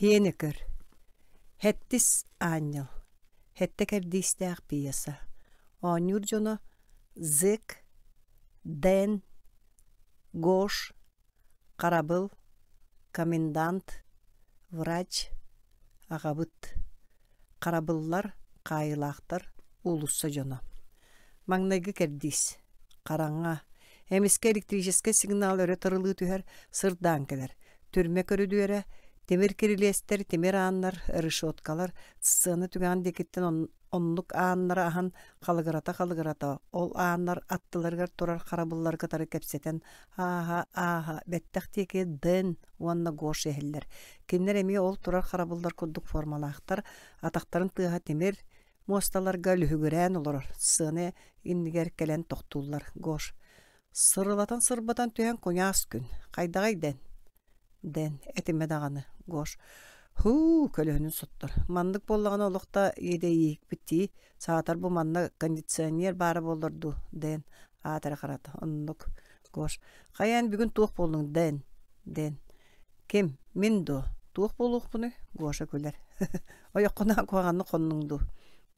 Һиэнэ көр, Һэттис аанньал, Һэттэ кэрдиистээх пьеса, Оонньуур дьоно Зек, Дэн, Гош, Харабыл, Комендант, Врач, Аҕабыт, Харабыллар, Хаайыылаахтар, Уулусса дьоно. Маҥнайгы кэрдиис, хараҥа, эмискэ электрическэй сигнал өрө тырылыы түһэр, сырдаан кэлэр. Түрмэ көрүдүөрэ, тимир кирилиэстэр, тимир ааннар, решеткалар, сцена түгэҕин диэкиттэн оннук ааннары аһан халыгырата-халыгырата, ол ааннар аттыларыгар турар харабыллары кытары кэпсэтэн ааһа-ааһа бэттэх диэки Дэн уонна Гоша иһэллэр. Кинилэр эмиэ ол турар харабыллар курдук формалаахтар, атахтарын тыаһа тимир, муосталарга лүһүгүрээн олорор, сцена иннигэр кэлэн тохтууллар. Гош сырылатан-сырбатан түһэн куйаас күн, хайдаҕай дэн? Дэн, этимэ даҕаны, Гош. Һуу, көлөһүнүн соттор. Маннык буоллаҕына олох да иэдэйииһикпит дии, саатар бу манна кондиционер баара буоллар дуу, Дэн, аат эрэ харата, оннук. Гош, хайаан бүгүн туох буоллуҥ, Дэн? Дэн, Ким, мин дуо? Туох буолуохпунуй? Гоша күлэр. Ойоххунаан куһаҕаннык хоннуҥ дуу?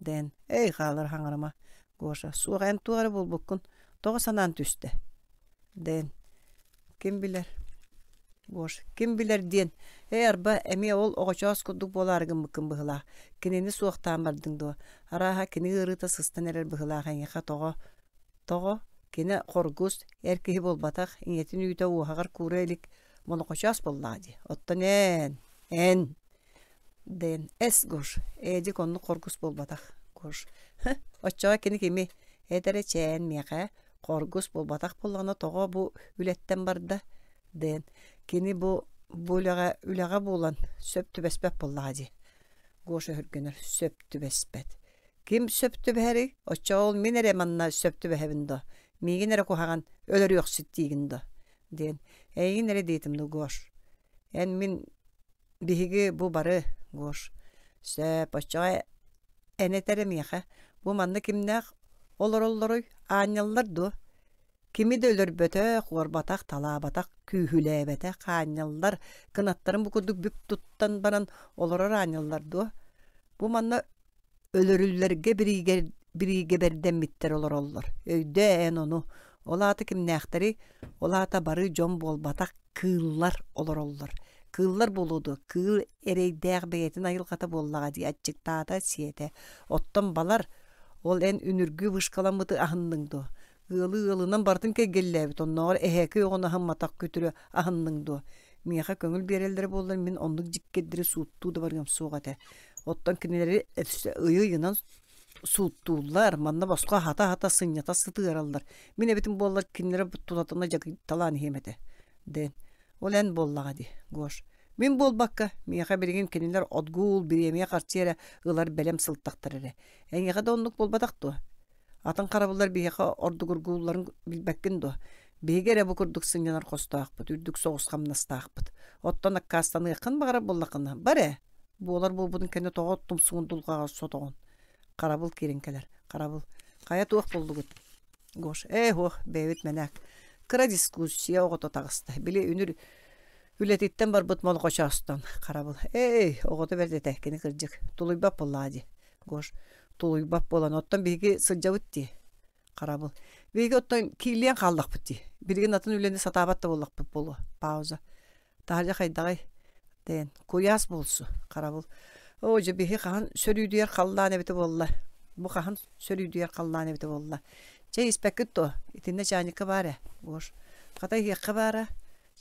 Дэн, эй, хаалар хаҥарыма. Гоша, суох эн туох эрэ буолбуккун. Тоҕо санаан түстэ? Дэн, ким билэр? Гоша, ким билэр диэн. Эй, арба, эмиэ ол оҕочоос курдук буолаары гыммыккын быһыылаах. Кинини суохтаан бардыҥ дуо? Арааһа, кини ыарыыта сыстан эрэр быһыылаах эйиэхэ тоҕо? Тоҕо? Кини хоргус, эр киһи буолбатах, ийэтин үүтэ уоһаҕар куура илик Монохочоос буоллаҕа дии. Оттон эн, эн, Дэн, эс Гош, Эдик оннук хоргус буолбатах, Гош. Һы, оччоҕо кини кими? Эт эрэ чээн миэхэ, хоргус буолбатах буоллаҕына тоҕо бу үлэттэн барда? Дэн, кини бу бу үлэҕэ үлэҕэ буолан сөп түбэспэт буоллаҕа дии. Гоша өһүргэнэр, сөп түбэспэт. Ким сөп түбэһэрий? Оччоҕо ол мин эрэ манна сөп түбэһэбин дуо? Миигин эрэ куһаҕан өлөрүөхсүт диигин дуо? диэн эйигин эрэ диэтим дуу Гош эн мин биһиги бу бары Гош сөп оччоҕо эн этэр миэхэ бу манна кимнээх олороллоруй аанньаллар дуо кими да өлөрбөтөх уорбатах талаабатах күүһүлээбэтэх аанньаллар кынаттарын бу курдук бүк туттан баран олорор аанньаллар дуо бу манна Өлөрүллэргэ бириигэбэрдэммиттэр олороллор. Өйдөө эн ону. Ол аата кимнээхтэрий? Ол аата бары дьон буолбатах, кыыллар олороллор. Кыыллар буолуо дуо? Кыыл эрэйдээх бэйэтин айылҕата буоллаҕа дии, аччыктаата, сиэтэ. Оттон балар, ол эн үнүргү вышкаламмыты аһынныҥ дуо? Ыалы ыалынан барытын кэйгэллээбит, оннооҕор эһээкий оҕону аһымматах күтүрү аһынныҥ дуо? Миэхэ көҥүл биэрэллэрэ буоллар, мин оннук дьиккэрдэри сууттуу да барыам суох этэ. Оттон кинилэри өссө ыйы-ыйынан сууттууллар, манна босхо аһата-аһата сынньата сытыараллар. Мин эбитим буоллар кинилэри тулатына дьагыйталаан иһиэм этэ. Дэн. Ол эн буоллаҕа дии, Гош. Мин буолбакка, миэхэ билигин кинилэр отгуул, бириэмийэ харчы эрэ ылар бэлэм сылтахтар эрэ. Эйиэхэ да оннук буолбатах дуо? Атын харабыллар биһиэхэ ордугургуулларын билбэккин дуо? Биһиги эрэ бу курдук сынньанар хостоохпут, үрдүк соҕус хамнастаахпыт. Оттон аккаастаныаххын баҕарар буоллаххына, бар ээ. Буолар буолбутун кэннэ тоҕо тумсугун дулҕаҕа сотоҕун? Харабыл киирэн кэлэр. Харабыл. Хайа туох буоллугут? Гош. Ээ һуох, бэйэбит мэнээк. Кыра дискуссия оҕото таҕыста. Били үнүр үлэтиттэн барбыт молоҕочоостон. Харабыл. Эй, оҕото бэрт этэ, кини кырдьык. Тулуйбат буоллаҕа дии. Гош. Тулуйбат буолан, оттон биһиги сылдьабыт дии. Харабыл. Биһиги оттон кииллиэн хааллахпыт дии. Билигин атын үлэни сатаабат да буоллахпыт буолуо. Пауза. Таһырдьа хайдаҕый? Дээн. Куйаас буолсу. Харабыл. Оо, дьэ биһи хаһан сөрүүдүйэр халлаан эбитэ буолла? Бу хаһан сөрүүдүйэр халлаан эбитэ буолла? Чэй испэккит дуо? Итиннэ чаанньыкка баар ээ. Гош. Хата иһиэххэ баара.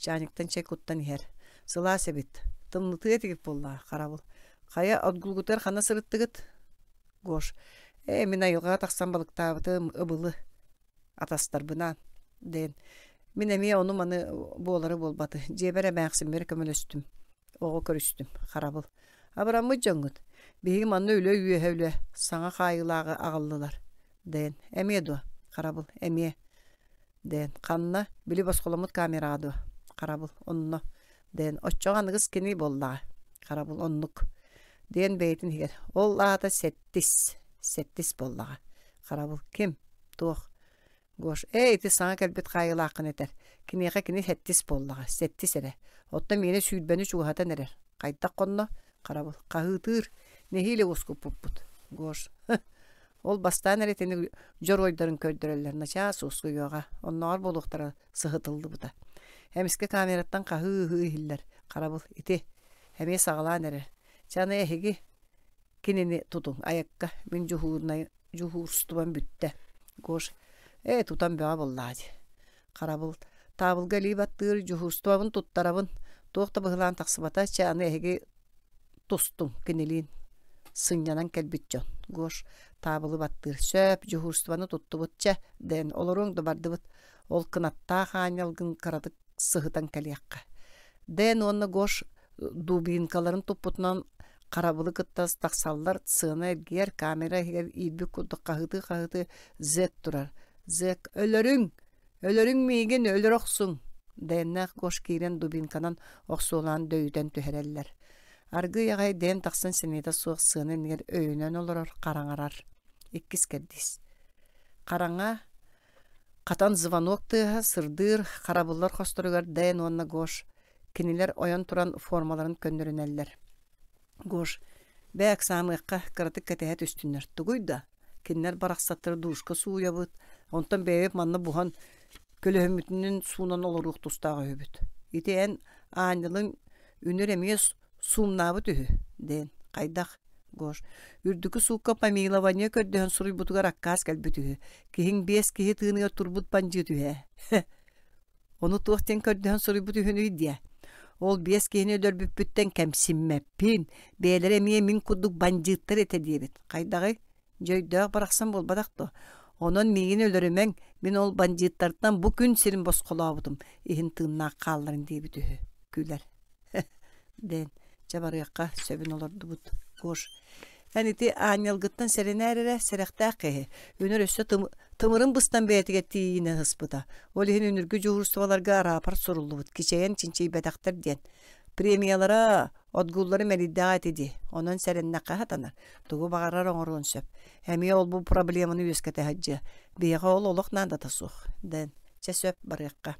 Чаанньыктан чэй куттан иһэр. Сылаас эбит. Тымнытыа этигит буоллаҕа, харабыл. Хайа, отгулгутугар ханна сырыттыгыт? Гош. Ээ, мин айылҕаҕа тахсан балыктаабытым, ыбылы. Атастарбынаан. Диэн. Мин эмиэ ону-маны буолары буолбаты. Дьиэбэр эмээхсиммэр көмөлөстүм. Оҕо көрүстүм. Харабыл. Абыраммыт дьоҥҥут. Биһиги манна үлэ үөһэ үлэ, саҥа хаайыылааҕы аҕаллылар. Диэн. Эмиэ дуо? Харабыл. Эмиэ. Дээн ханна били босхоломмут камераҕа дуо харабыл онно дээн оччоҕо аныгыс кини буоллаҕа харабыл оннук диэн бэйэтин иһигэр ол аата сэттис сэттис буоллаҕа харабыл ким туох Гош ээ ити саҥа кэлбит хаайыылааххын этэр киниэхэ кини сэттис буоллаҕа сэттис эрэ оттон миэнэ сүүрбэни чугаһатан эрэр. Хайдах хонно? Харабыл. Хаһыытыыр. Нэһиилэ уоскуппуппут. Гош. Ол бастаан эрэ итини дьоруойдарын көрдөрөллөр. Начаас уоскуйуоҕа. Оннооҕор буолуохтара сыһытыллыбыта. Эмискэ камераттан хаһыы-ыһыы иһиллэр. Харабыл. Ити. Эмиэ саҕалаан эрэр. Чэ аны эһиги кинини тутуҥ айакка мин дьуһуурунай дьуһуурустубам бүттэ Гош ээ тутан бөҕө буоллаа дии Харабыл таабылга илии баттыыр дьуһуурустубабын туттарабын туох да быһылаан тахсыбата чэ аны эһиги тустуҥ кинилиин сынньанан кэлбит дьон Гош таабылы баттыыр сөп дьуһуурустубаны туттубут чэ дэн олоруоҥ да бардыбыт ол кынаттаах аанньалгын кыратык сыһытан кэлиэххэ Дэн уонна Гош дубинкаларын туппутунан харабылы кытта тахсаллар сыана эргийэр камера иһигэр иирбит курдук хаһыытыы-хаһыытыы зэк турар зэк өлөрүҥ өлөрүҥ миигин өлөрө охсуҥ Дэннээх Гош киирэн дубинканан охсуолаан дөйүтэн түһэрэллэр аргыый аҕай Дэн тахсан сэниэтэ суох сыана иннигэр өйөнөн олорор хараҥарар иккис кэрдиис хараҥа Хатан звонок тыаһа сырдыыр харабыллар хосторугар Дэн уонна Гош кинилэр ойон туран формаларын көннөрүнэллэр. Гош, бээ ыксаамыахха кыратык кэтэһэ түстүннэр. Тугуй да? Кинилэр барахсаттары дуушка сууйабыт, онтон бэйэбит манна буһан көлөһөммүтүнэн суунан олоруох тустаах үһүбүт. Ити эн аанньалыҥ үнүр эмиэ суумнаабыт үһү, диэн. Хайдах? Гош, үрдүкү суукка помилование көрдөһөн суруйбутугар аккаас кэлбит үһү. Киһиҥ биэс киһи тыыныгар турбут бандьыыт үһэ. Ону туох диэн көрдөһөн суруйбут үһүнүй диэ. Ол биэс киһини өлөрбүппүттэн кэмсиммэппин, бэйэлэрэ эмиэ мин курдук бандьыыттар этэ диэбит. Хайдаҕый? Дьэ өйдөөх барахсан буолбатах дуо? Онон миигин өлөрүмэҥ, мин ол бандьыыттартан бу күн сирин босхолообутум, иһин тыыннаах хаалларын диэбит үһү. Күлэр. Дээн, чэ барыахха, сөбүн олордубут. Гош, эн ити аанньалгыттан сэрэнээр эрэ, сэрэхтээх киһи. Үнүр өссө тымырын быстан бэйэтигэр тиийинэн ыспыта. Ол иһин үнүргү дьуһуурустубаларга араапар суруллубут, кичэйэн чинчийбэтэхтэр диэн. Премиялара, отгуллара мэлийдэҕэ ити дии. Онон сэрэннэххэ сатанар. Тугу баҕарар оҥоруон сөп. Эмиэ ол-бу проблеманы үөскэтэ сылдьыа. Биһиэхэ ол олох наадата суох. Дэн, чэ сөп, барыахха.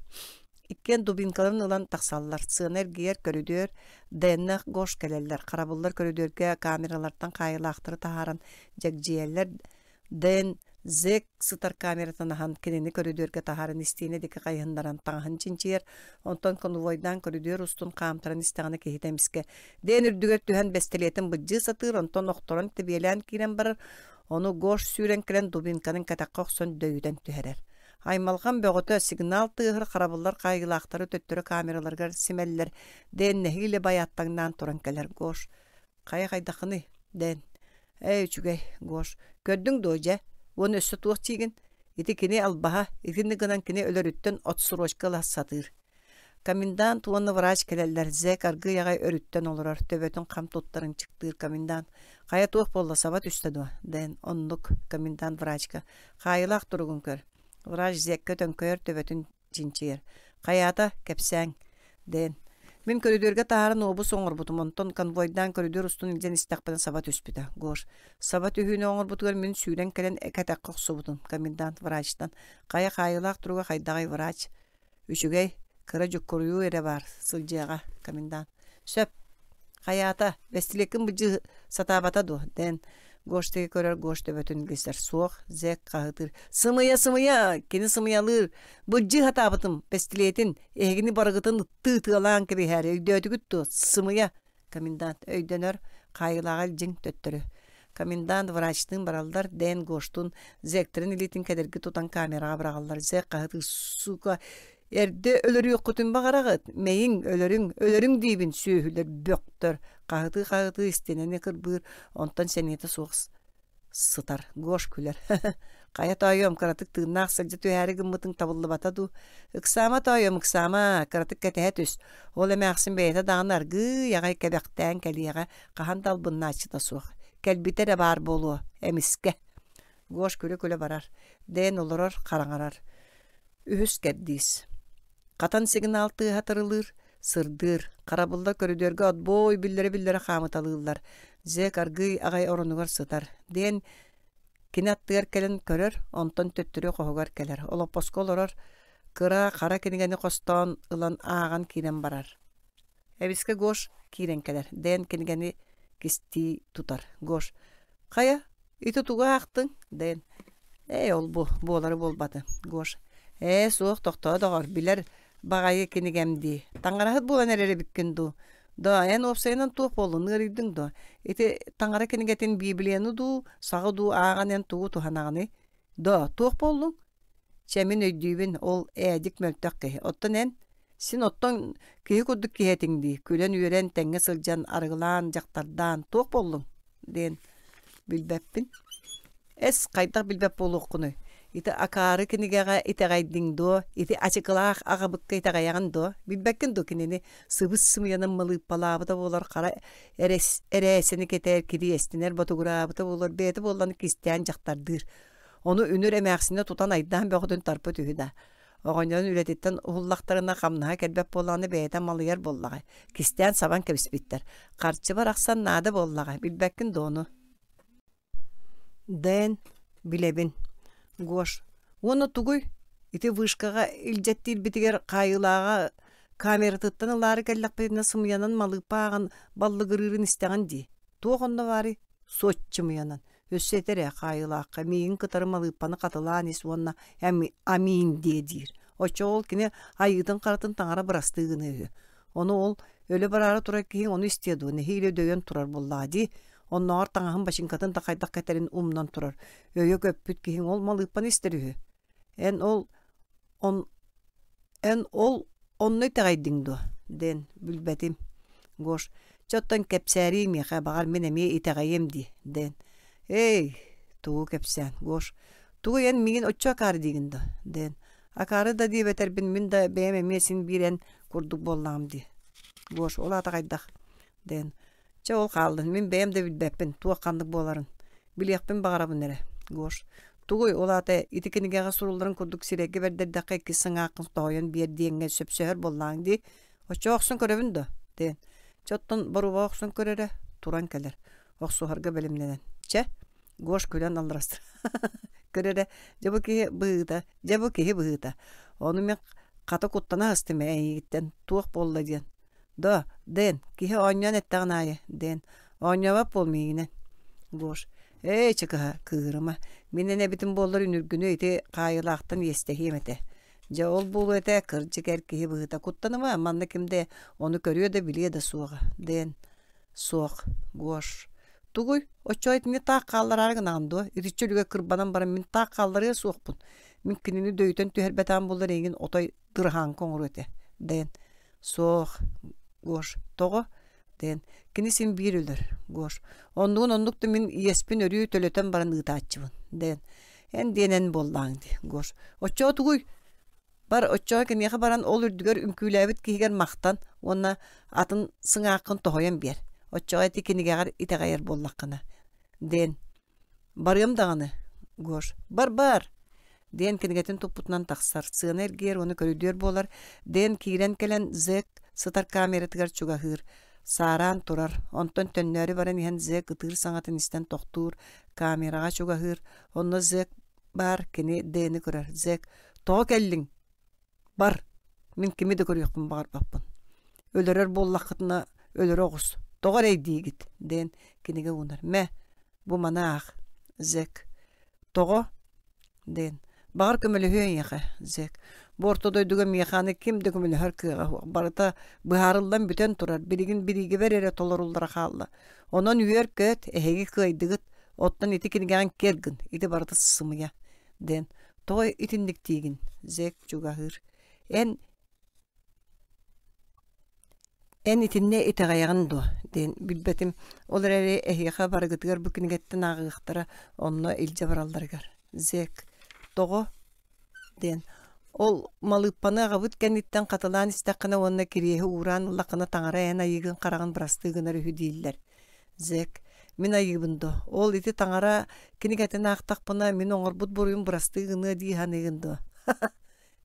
Иккиэн дубинкаларын ылан тахсаллар, сыана эргийэр көрүдүөр, Дэннэх Гош кэлэллэр, харабыллар көрүдүөргэ камералартан хаайыылаахтары таһааран дьэгдьийэллэр, Дэн зэк сытар камератын аһан кинини көрүдүөргэ таһааран истиэнэ диэки хайыһыннаран таҥаһын чинчийэр, онтон конвойдаан көрүдүөр устун хаамтаран истэҕинэ киһитэ эмискэ Дэн үрдүгэр түһэн бэстилиэтин быдьыы сатыыр, онтон охторон тэбиэлээн киирэн барар, ону Гош сүүрэн кэлэн дубинканын кэтэххэ охсон дөйүтэн түһэрэр. Аймалҕан бөҕөтө сигнал тыаһыр харабыллар хаайыылаахтары төттөрү камераларыгар симэллэр, Дэн нэһиилэ байааттаҥнаан туран кэлэр Гош. Хайа хайдаххыный? Дэн. Ээ үчүгэй, Гош. Көрдүҥ дуо дьэ? Уонна өссө туох диигин? Ити кини албаһа, итинник гынан кини өлөрүттэн отсрочка ыла сатыыр. Комендант уонна врач кэлэллэр, зэк аргыый аҕай өрүттэн олорор, төбөтүн хам туттарын чыктыыр комендант. Хайа туох буолла, саба түстэ дуо? Дэн, оннук, комендант врачка. Хаайылаах туругун көр. Врач зэккэ төҥкөйөр төбөтүн чинчийэр. Хайаата, кэпсээҥ. Дэн. Мин көрүдүөргэ таһааран уобус оҥорбутум, онтон конвойдаан көрүдүөр устун илдьэн истэхпинэ саба түспүтэ. Гош. Саба түһүүнү оҥорбутугар мин сүүрэн кэлэн кэтэххэ охсубутум. Комендант врачтан. Хайа хаайыылаах туруга хайдаҕый врач? Үчүгэй, кыра дьуккуруйуу эрэ баар, сылдьыаҕа, комендант. Сөп. Хайаата, бэстилиэккин былдьыы сатаабата дуо? Дэн Гош диэки көрөр Гош төбөтүн илгистэр. Суох, зэк хаһытыыр. Сымыйа, сымыйа! Кини сымыйалыыр. Былдьыы сатаабытым, бэстилиэтин, эһигини барыгытын ыттыы ытыалаан кэбиһээри өйдөөтүгүт дуо? Сымыйа! Комендант өйдөнөр, хаайыылааҕа илдьиҥ төттөрү. Комендант врачтыын бараллар, Дэн Гоштуун зэктэрин илиитин кэдэрги тутан камераҕа быраҕаллар. Зэк хаһытыы сука эрдэ өлөрүөххүтүн баҕараҕыт, мэйиҥ, өлөрүҥ, өлөрүҥ диибин сүөһүлэр бөхтөр. Хаһытыы-хаһытыы истиэнэни кырбыыр, онтон сэниэтэ суох сытар. Гош күлэр. Хайа тоойуом, кыратык тыыннаах сылдьа түһээри гыммытыҥ табыллыбата дуу? Ыксаама тоойуом, ыксаама, кыратык кэтэһэ түс. Ол эмээхсин бэйэтэ даҕаны аргыый аҕай кэбэхтээн кэлиэҕэ, хаһан да албыннааччыта суох. Кэлбитэ эрэ баар буолуо, эмискэ. Гош күлэ-күлэ барар. Дэн олорор, хараҥарар. Үһүс кэрдиис. Хатан сигнал тыаһа тырылыыр, сырдыыр, харабыллар көрүдүөргэ отбой биллэрэ-биллэрэ хаамыталыыллар. Зэк аргыый аҕай оронугар сытар. Диэн кини аттыгар кэлэн көрөр, онтон төттөрү хоһугар кэлэр. Олоппоско олорор, кыра хара кинигэни хостоон ылан ааҕан киирэн барар. Эбискэ Гош киирэн кэлэр. Дэн кинигэни кистии тутар. Гош: «Хайа, ити тугу аахтыҥ?» Дэн: «Ээ, ол бу буолары буолбаты». Гош: «Ээ, суох, тохтоо доҕор, билэр баҕайы кинигэм дии. Таҥараһыт буолан эрэр эбиккин дуу? Доо, эн уопсайынан туох буоллун, ыарыйдыҥ дуо? Ити таҥара кинигэтин Библияны дуу, саҕы дуу ааҕан эн тугу туһанаҕыный? Доо, туох буоллуҥ? Чэ, мин өйдүүбүн, ол Ээдик мөлтөх киһи. Оттон эн? Син оттон киһи курдук киһи этиҥ дии, күлэн-үөрэн, тэҥҥэ сылдьан, арыгылаан, дьахтардаан, туох буоллуҥ? диэн билбэппин. Эс, хайдах билбэт буолуоххунуй? Ити акаары кинигэҕэ итэҕэйдиҥ дуо? Ити ачыкылаах аҕабыкка итэҕэйэҕин дуо? Билбэккин дуо кинини сыбыс-сымыйанан малыыппалаабыта буолар хара эрээсэни кэтэр, кириэстинэр ботугураабыта буолар, бэйэтэ буоллан кистээн дьахтардыыр. Ону үнүр эмээхсинэ тутан айдаан бөҕөтүн тарпыт үһү да. Оҕонньорун үлэтиттэн уһуллахтарына хамнаһа кэлбэт буоллаҕына бэйэтэ малыйар буоллаҕа. Кистээн сабан кэбиспиттэр. Харчы барахсан наада буоллаҕа, билбэккин дуо ону? Дэн, билэбин. Гош, уонна тугуй? Ити вышкаҕа илдьэттиирбитигэр хаайыылааҕа камератыттан ылаары кэллэхпитинэ сымыйанан малыыппа ааҕан баллыгырыырын истэҕин дии. Туох онно баарый? Соччумуйанан. Өссө этэр ээ хаайыылаахха миигин кытары малыыппаны хатылаан ис уонна аминь диэ диир. Оччоҕо ол кини айыытын-харатын таҥара бырастыы гыныа үһү. Ону ол өлө бараары турар киһиҥ ону истиэ дуо, нэһиилэ дөйөн турар буоллаҕа дии. Оннооҕор таҥаһын бачыыҥкатын да хайдах кэтэрин умнан турар. Өйө көппүт киһиҥ ол малыыппаны истэр үһү. Эн ол он эн ол онно итэҕэйдиҥ дуо? диэн билбэтим. Гош, чэ оттон кэпсээриий миэхэ, баҕар мин эмиэ итэҕэйиэм дии, диэн. Эй, тугу кэпсээн, Гош, тугуй эн миигин оччо акаары диигин дуо? диэн. Акаары да диэбэтэрбин мин да бэйэм эмиэ син биир эн курдук буоллаҕым дии. Гош, ол аата хайдах? диэн. Чэ ол хааллын, мин бэйэм да билбэппин, туох ханнык буоларын. Билиэхпин баҕарабын эрэ, Гош. Тугуй, ол аата ити кинигэҕэ сурулларын курдук сирэйгэ бэрдэрдэххэ иккис сыҥааххын тоһуйан биэр диэҥҥэ сөпсөһөр буоллаҕыҥ дии. Оччоҕо охсон көрөбүн дуо? диэн. Чэ оттон боруоба охсон көрөрө, туран кэлэр. Охсуһарга бэлэмнэнэн. Чэ, Гош күлэн алларастар. Көр эрэ, дьэ бу киһи быһыыта, дьэ бу киһи быһыыта. Ону мин хата куттана астым ээ эйигиттэн, туох буолла диэн. Да, Дэн, киһи оонньоон эттэҕин аайы, Дэн, оонньообот буол миигинэн. Гош, ээ, чыкыһа, кыыһырыма, мин эн эбитим буоллар үнүргүнү ити хаайыылаахтан иэстэһиэм этэ. Дьэ, ол буолуо этэ, кырдьык эр киһи быһыыта куттаныма, манна ким да ону көрүө да билиэ да суоҕа, Дэн. Суох, Гош. Тугуй, оччоҕо итини таах хааллараары гынаҕын дуо? Итиччэ үлүгэр кырбанан баран мин таах хаалларыа суохпун. Мин кинини дөйүтэн түһэрбэтэҕим буоллар эйигин отой дырыһааҥка оҥоруо этэ, Дэн. Суох, Гош. Тоҕо? Дэн. Кини син биир өлөр, Гош. Оннугун оннук да мин иэспин өрүү төлөтөн баран ыытааччыбын, Дэн. Эн диэн эн буоллааҥ дии, Гош. Оччоҕо тугуй? Бар оччоҕо киниэхэ баран ол үрдүгэр үҥкүүлээбит киһигэр махтан уонна атын сыҥааххын тоһуйан биэр. Оччоҕо ити кинигэҕэр итэҕэйэр буоллаххына. Дэн. Барыам даҕаны, Гош. Бар-бар! диэн кинигэтин туппутунан тахсар, сыана эргийэр уонна көрүдүөр буолар. Дэн киирэн кэлэн зэк сытар камератыгар чугаһыыр. Саараан турар. Онтон төннөөрү баран иһэн зэк ытыыр саҥатын истэн тохтуур, камераҕа чугаһыыр. Онно зэк баар, кини Дэни көрөр. Зэк, тоҕо кэллиҥ? Бар, мин кими да көрүөхпүн баҕарбаппын. Өлөрөр буоллаххытына өлөрө оҕус. Тоҕо эрэйдиигит? диэн кинигэ уунар. Мэ, бу маны аах. Зэк. Тоҕо? диэн. Баҕар көмөлөһүө эйиэхэ, Зэк. Бу орто дойдуга миэхэ аны ким да көмөлөһөр кыаҕа суох. Барыта быһаарыллан бүтэн турар. Билигин бириигэбэр эрэ толоруллара хаалла. Онон үөр-көт, эһиги кыайдыгыт. Оттон ити кинигэҕин киэр гын, ити барыта сымыйа, диэн. Тоҕо итинник диигин? Зэк чугаһыыр. Эн Эн итиннэ итэҕэйэҕин дуо? диэн билбэтим. Ол эрээри эһиэхэ барыгытыгар бу кинигэттэн ааҕыахтара, онно илдьэ баралларыгар. Зэк, тоҕо? диэн. Ол малыыппаны аҕабыт кэнниттэн хатылаан истэххинэ уонна кириэһи уураан ыллаххына таҥара эн айыыгын хараҕын бырастыы гынар үһү дииллэр. Зэк, мин айыыбын дуо? Ол ити таҥара кинигэтин аахтахпына мин оҥорбут буруйум бырастыы гыныа дии саныыгын дуо?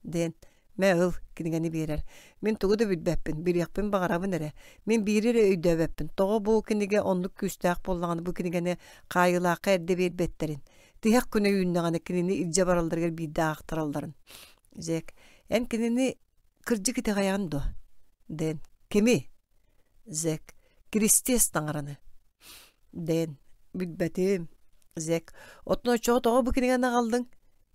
диэн мэ ыл кинигэни биэрэр. Мин тугу да билбэппин, билиэхпин баҕарабын эрэ. Мин биири эрэ өйдөөбөппүн. Тоҕо бу кинигэ оннук күүстээх буоллаҕына бу кинигэни хаайыылаахха эрдэ биэрбэттэрин. Тиһэх күнэ үүннэҕинэ кинини илдьэ баралларыгар биирдэ аахтаралларын. Зэк, эн кинини кырдьык итэҕэйэҕин дуо? Дэн, кими? Зэк. Киристиэс таҥараны. Дэн, билбэтим. Зек, оттон оччоҕо тоҕо бу кинигэни аҕаллыҥ?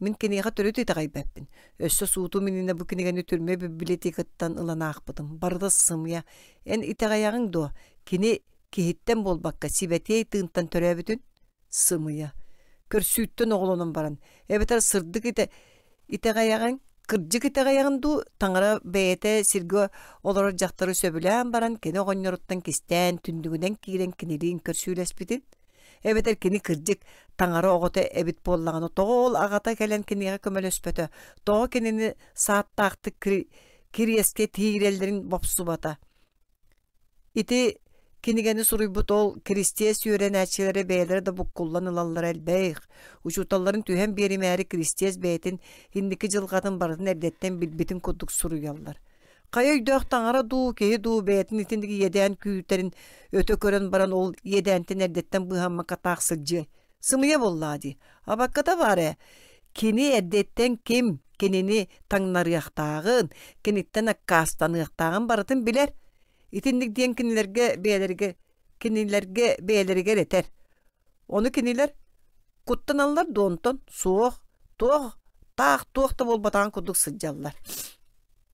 Мин киниэхэ төрүт итэҕэйбэппин. Өссө суутум иннинэ бу кинигэни түрмэ библиотекаттан ылан аахпытым. Барыта сымыйа. Эн итэҕэйэҕиҥ дуо? Кини киһиттэн буолбакка, сибэтиэй тыынтан төрөөбүтүн? Сымыйа. Көрсүүттэн оҕолонон баран, эбэтэр сырдык итэ итэҕэйэҕиҥ, кырдьык итэҕэйэҕин дуу, таҥара бэйэтэ сиргэ олорор дьахтары сөбүлээн баран, кини оҕонньоруттан кистээн, түннүгүнэн киирэн кинилиин көрсүүлэспитин? Эбэтэр кини кырдьык таҥара оҕото эбит буоллаҕына, тоҕо ол аҕата кэлэн киниэхэ көмөлөспөтө, тоҕо кинини сааттаахтык кириэскэ тиирэллэрин бопсубата? Ити кинигэни суруйбут ол Киристиэс үөрэнээччилэрэ бэйэлэрэ да буккуллан ылаллара элбэх. Учууталларын түһэн биэримээри Киристиэс бэйэтин инники дьылҕатын барытын эрдэттэн билбитин курдук суруйаллар. Хайа өйдөөх таҥара дуу, киһи дуу бэйэтин итинник иэдээн күүтэрин өтө көрөн баран ол иэдээнтэн эрдэттэн быыһаммакка таах сылдьыай. Сымыйа буоллаа дии. Абакката баар ээ. Кини эрдэттэн ким кинини таҥнарыахтааҕын, киниттэн аккаастаныахтааҕын барытын билэр. Итинник диэн кинилэргэ бэйэлэригэр кинилэргэ бэйэлэригэр этэр. Ону кинилэр куттаналлар дуо онтон? Суох, туох, таах туох да буолбатаҕын курдук сылдьаллар.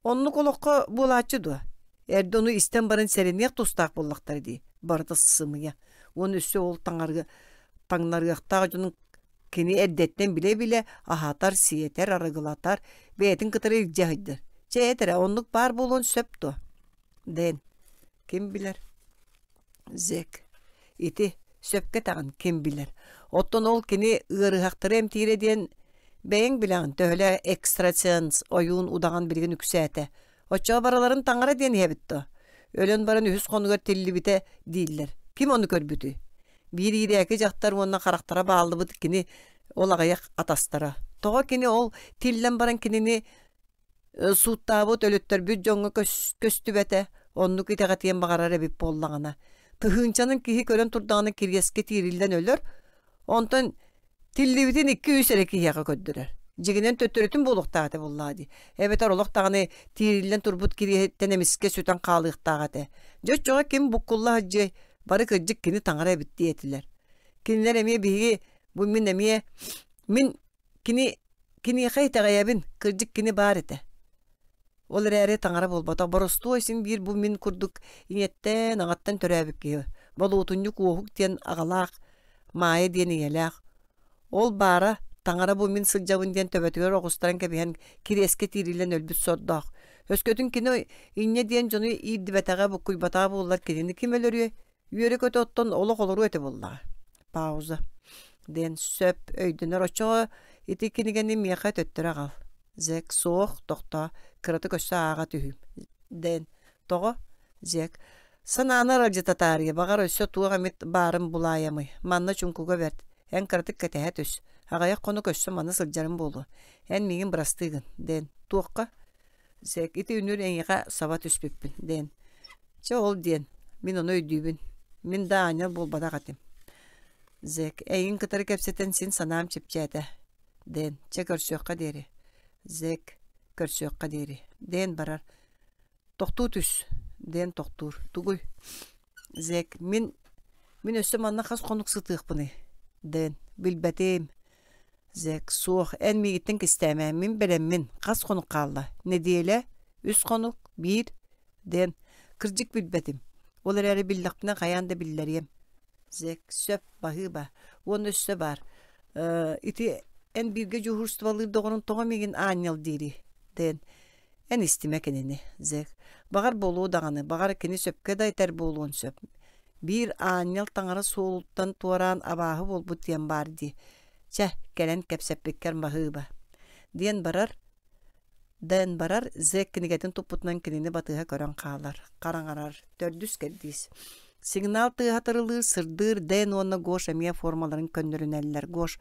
Оннук олоххо буолааччы дуо? Эрдэ ону истэн баран сэрэниэх тустаах буоллахтара дии. Барыта сымыйа. Уонна өссө ол таҥарга таҥнарыахтаах дьонун кини эрдэттэн билэ-билэ аһатар, сиэтэр, арыгылатар, бэйэтин кытары илдьэ сылдьар. Чэ эт эрэ, оннук баар буолуон сөп дуо? Дэн. Ким билэр? Зек. Ити, сөпкө этэҕин, ким билэр. Оттон ол кини ыарыһахтары эмтиирэ диэн бэйэҥ билэҕин, төһөлөөх экстрасенс ойуун удаҕан билигин үксээтэ. Оччоҕо барыларын таҥара диэн иһэбит дуо? Өлөн баран үһүс хонугар тиллибитэ дииллэр. Ким ону көрбүтүй? Биир иирээки дьахтар уонна харахтара бааллыбыт кини ол аҕыйах атастара. Тоҕо кини ол тиллэн баран кинини сууттаабыт, өлөттөрбүт дьоҥҥо көстүбэтэ, оннук итэҕэтиэн баҕарар эбит буоллаҕына. Тыһыынчанан киһи көрөн турдаҕына кириэскэ тиириллэн өлөр, онтон тиллибитин икки-үс эрэ киһиэхэ көрдөрөр. Дьиҥинэн төттөрүтүн буолуохтаах этэ буоллаҕа дии. Эбэтэр олох даҕаны тиириллэн турбут кириэһиттэн эмискэ сүтэн хаалыахтаах этэ. Дьэ оччоҕо ким буккулла сылдьыай, бары кырдьык кини таҥара эбит диэтилэр. Кинилэр эмиэ биһиги, бу мин эмиэ, мин Кини киниэхэ итэҕэйэбин, кырдьык кини баар этэ. Ол эрээри таҥара буолбатах, боростуой син биир бу мин курдук ийэттэн, аҕаттан төрөөбүт киһи. Болуотунньук Уоһук диэн аҕалаах, Маайа диэн ийэлээх. Ол баара, таҥара бу мин сылдьабын диэн төбөтүгэр оҕустаран кэбиһэн кириэскэ тиириллэн өлбүт сордоох. Өскөтүн кини инньэ диэн дьону иирдибэтэҕэ, буккуйбатаҕа буоллар кинини ким өлөрүөй? Үөрэ-көтө оттон олох олоруо этэ буоллаҕа. Пауза. Диэн сөп өйдөнөр оччоҕо ити кинигэни миэхэ төттөрү аҕал. Зек суох, тохтоо, кыратык өссө ааҕа түһүүм. Дэн. Тоҕо? Зек. Санааны аралдьыта таарыйа, баҕар өссө туох эмит баарын булаайамый. Манна чуҥкуга бэрт. Эн кыратык кэтэһэ түс. Аҕыйах хонук өссө маны сылдьарым буолуо. Эн миигин бырастыы гын. Дэн. Туохха? Зек. Ити үнүр эйиэхэ саба түспүппүн. Дэн. Чэ ол диэн, мин ону өйдүүбүн. Мин да аанньал буолбатах этим. Зек, эйигин кытары кэпсэтэн син санаам чэпчээтэ. Дэн, чэ көрсүөххэ диэри. Зек, көрсүөххэ диэри. Дэн барар. Тохтуу түс. Дэн тохтуур. Тугуй? Зек, мин мин өссө манна хас хонук сытыахпыный? Дэн, билбэтим. Зек, суох, эн миигиттэн кистээмэ, мин бэлэммин. Хас хонук хаалла? Нэдиэлэ? Үс хонук? Биир? Диэн, кырдьык билбэтим. Ол эрээри биллэхпинэ хайаан да биллэриэм. Зек, сөп, баһыыба. Уонна өссө баар. Э, ити эн бииргэ дьуһуурстубалыыр доҕорун тоҕо миигин аанньал диирий? Диэн, эн истимэ кинини, Зек. Баҕар буолуо даҕаны, баҕар кини сөпкө да этэр буолуон сөп. Биир аанньал таҥара суолуттан туораан абааһы буолбут диэн баар дии. Чэ, кэлэн кэпсэппиккэр баһыыба. Диэн барар, Дэн барар, зэк кинигэтин туппутунан кинини батыһа көрөн хаалар, хараҥарар, төрдүс кэрдиис. Сигнал тыаһа тырылыыр, сырдыыр, Дэн уонна Гош эмиэ формаларын көннөрүнэллэр. Гош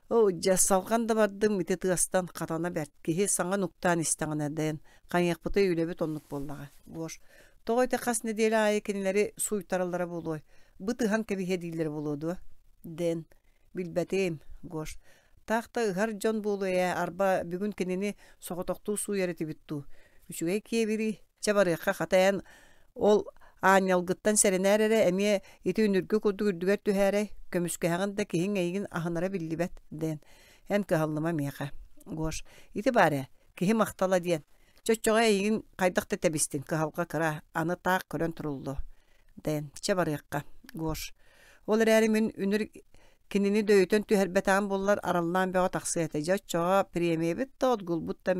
«Оо, дьэ, салҕан да бардым ити тыастан, хатана бэрт, киһи саҥа нуктаан истэҕинэ, Дэн, хайыахпытый үлэбит оннук буоллаҕа». Гош «Тоҕо ити хас нэдиэлэ аайы кинилэри сууйтараллара буолуой? Быт ыһан кэбиһиэ дииллэрэ буолуо дуо?» Дэн «Билбэтим, Гош. Таах да ыһар дьон буолуо ээ, арба бүгүн кинини соҕотохтуу сууйар этибит дуу. Үчүгэй киэбирий, чэ барыахха хата эн ол аанньалгыттан сэрэнээр эрэ эмиэ ити үнүргү курдук үрдүгэр түһээрэй, көмүскэһэҕин да киһиҥ эйигин аһынара биллибэт, диэн. Эн кыһаллыма миэхэ. Гош, ити баар ээ, киһи махтала диэн. Чоччоҕо эйигин хайдах да тэбистин, кыһалҕа кыра, аны таах көрөн туруллуо. Дэн, чэ барыахха, Гош. Ол эрээри мин үнүр кинини дөйүтэн түһэрбэтэҕим буоллар араллаан бөҕө тахсыа этэ. Дьэ оччоҕо премиябит да, отгулбут да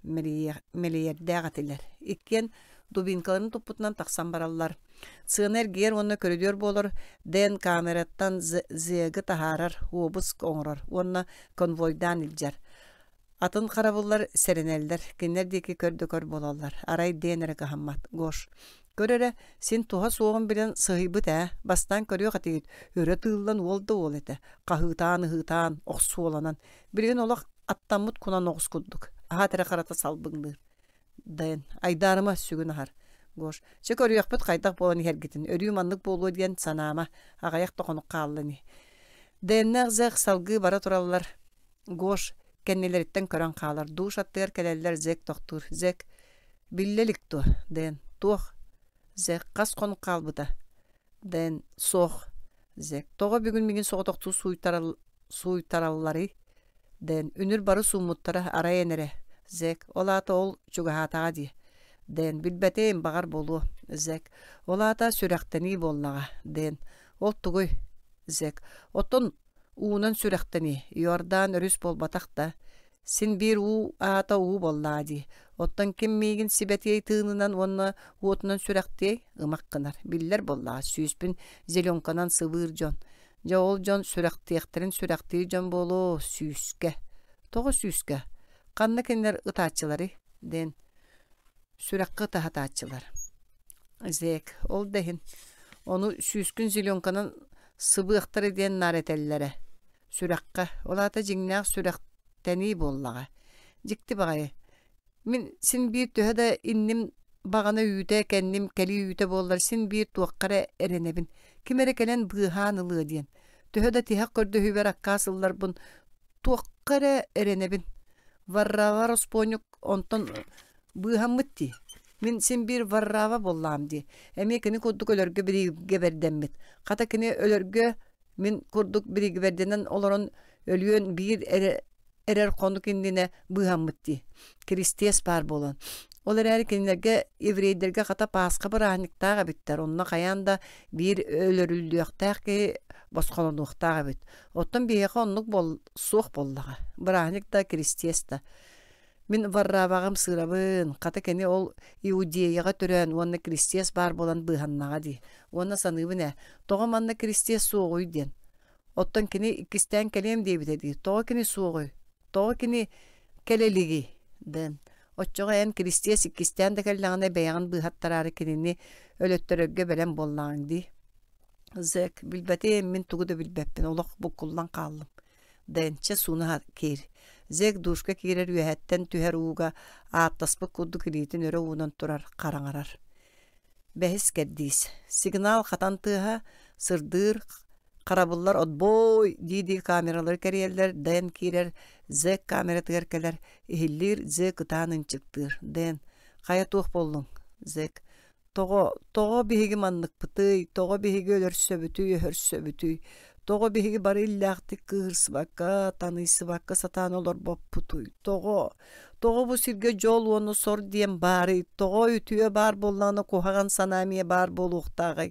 мэлийэрдээх этилэр. Иккиэн дубинкаларын туппутунан тахсан бараллар. Сыана эргийэр уонна көрүдүөр буолар Дэн камераттан Зегы таһаарар, уобуск оҥорор уонна конвойдаан илдьэр. Атын харабыллар сэрэнэллэр, кинилэр диэки көр да көр буолаллар. Арай Дэн эрэ кыһаммат. Гош, көр эрэ, син туһа суоҕун билэн сыһыйбыт ээ, бастаан көрүөх этигит, өрө тыыллан уол да уол этэ, хаһыытаан-ыһыытаан, охсуоланан. Билигин олох аттаммыт кунан оҕус курдук, аһаат эрэ харата салбыҥныыр. Дэн, айдаарыма сүгүн аһар. Гош, чэ көрүөхпүт хайдах буолан иһэргитин, өрүү маннык буолуо диэн санаама, аҕыйах да хонук хаалла ини. Дэннээх Зех салгыы бара тураллар. Гош кэннилэриттэн көрөн хаалар. Душ аттыгар кэлэллэр Зек тохтуур. Зек, биллэ илик дуо? Дэн, туох? Зек, хас хонук хаалбыта? Дэн, суох. Зек, тоҕо бүгүн миигин соҕотохтуу сууйтаралларый? Дэн, үнүр бары сууммуттара, арай эн эрэ. Зек, ол аата ол чугаһаатаҕа дии. Дэн, билбэтим, баҕар буолуо. Зек, ол аата сүрэхтэнии буоллаҕа. Дэн, ол тугуй? Зек, оттон уунан сүрэхтэнии, Иордан өрүс буолбатах да. Син биир уу аата уу буоллаҕа дии. Оттон ким миигин сибэтиэй тыынынан уонна уотунан сүрэхтиэй, ымах гынар. Биллэр буоллаҕа, сүүспүн зеленканан сыбыыр дьон. Дьэ ол дьон сүрэхтиэхтэрин сүрэхтиир дьон буолуо, сүүскэ. Тоҕо сүүскэ? Ханна кинилэр ытааччыларый? диэн сүрэххэ ытаһатааччылар. Зэк, ол да иһин, ону сүүскүн зеленканан сыбыахтара диэн наар этэллэрэ. Сүрэххэ, ол аата дьиҥнээх сүрэхтэнии буоллаҕа. Дьикти баҕайы. Мин син биир төһө да инним баҕана үүтэ, кэнним кэлии үүтэ буоллар син биир туохха эрэ эрэнэбин. Ким эрэ кэлэн быыһаан ылыа диэн. Төһө да тиһэх көрдөһүүбэр аккаас ылларбын, туохха эрэ эрэнэбин. Варрава ороспуонньук онтон быыһаммыт дии. Мин син биир Варрава буоллаҕым дии. Эмиэ кини курдук өлөргө бириигэбэрдэммит. Хата кини өлөргө мин курдук бириигэбэрдэнэн олорон өлүөн биир эрэ эрэр хонук иннинэ быыһаммыт дии. Киристиэс баар буолан. Ол эрээри кинилэргэ еврейдэргэ хата Пасха бырааһынньыктаах эбиттэр. Онно хайаан да биир өлөрүллүөхтээх киһи босхолонуохтаах эбит. Оттон биһиэхэ оннук буол суох буоллаҕа. Бырааһынньык да, киристиэс да. Мин Варраваҕым сыырабын, хата кини ол Иудеяҕа төрөөн уонна Киристиэс баар буолан быыһаннаҕа дии. Уонна саныыбын ээ, тоҕо манна Киристиэс суоҕуй диэн. Оттон кини иккистээн кэлиэм диэбитэ дии. Тоҕо кини суоҕуй? Тоҕо кини кэлэ илигий? Дэн. Оччоҕо эн Киристиэс иккистээн да кэллэҕинэ бэйэҕин быыһаттараары кинини өлөттөрөргө бэлэм буоллаҕыҥ дии. Зэк, билбэтим, мин тугу да билбэппин, олох буккуллан хааллым. Дэнчэ сууна киир. Зэк душка киирэр үөһэттэн түһэр ууга ааттаспыт курдук илиитин өрө уунан турар, хараҥарар. Бэһис кэрдиис. Сигнал хатан тыаһа, сырдыыр, харабыллар отбой дии-дии камералары кэрийэллэр, Дэн киирэр, Зэк камератыгар кэлэр, иһиллиир, Зэк ытаан ынчыктыыр. Дэн, хайа туох буоллуҥ? Зэк, Тоҕо, тоҕо биһиги манныкпытый, тоҕо биһиги өлөрсөбүтүй, өһөрсөбүтүй, тоҕо биһиги бары иллээхтик кыыһырсыбакка, таныйсыбакка сатаан олорбоппутуй, тоҕо, тоҕо бу сиргэ дьол уонна сор диэн баарый, тоҕо үтүө баар буоллаҕына куһаҕан санаа эмиэ баар буолуохтааҕый,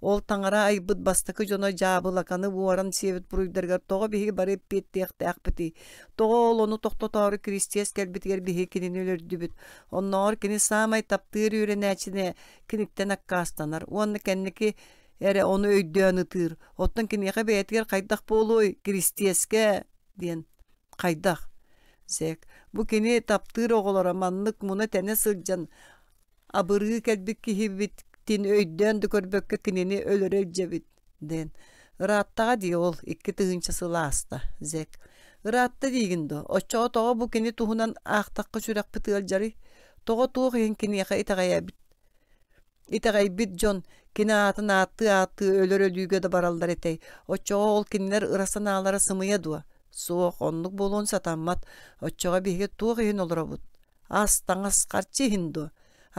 ол таҥара айбыт бастакы дьоно дьаабылаканы уоран сиэбит буруйдарыгар тоҕо биһиги бары эппиэттиэхтээхпитий, тоҕо ол ону тохтотоору Киристиэс кэлбитигэр биһиги кинини өлөрдүбүт, Оннооҕор кини саамай таптыыр үөрэнээччини киниттэн аккаастанар уонна кэнники эрэ ону өйдөөн ытыыр. Оттон киниэхэ бэйэтигэр хайдах буолуой, Киристиэскэ диэн хайдах? Зэк, бу кини таптыыр оҕолоро маннык муна-тэнэ сылдьан абырыы кэлбит киһибитин өйдөөн да көрбөккө кинини өлөрө илдьэбит диэн. Ырааттаҕа дии ол, 2000 сыл ааста, Зэк. Ыраатта диигин дуо? Оччоҕо тоҕо бу кини туһунан аахтахха сүрэхпит ыалдьарый? Тоҕо туох иһин киниэхэ итэҕэйэбит? Итэҕэйбит дьон кини аатын ааттыы-ааттыы өлөр өлүүгэ да бараллар этэй? Оччоҕо ол кинилэр ыра санаалара сымыйа дуо? Суох, оннук буолуон сатаммат. Оччоҕо биһиги туох иһин олоробут? Ас, таҥас, харчы иһин дуо?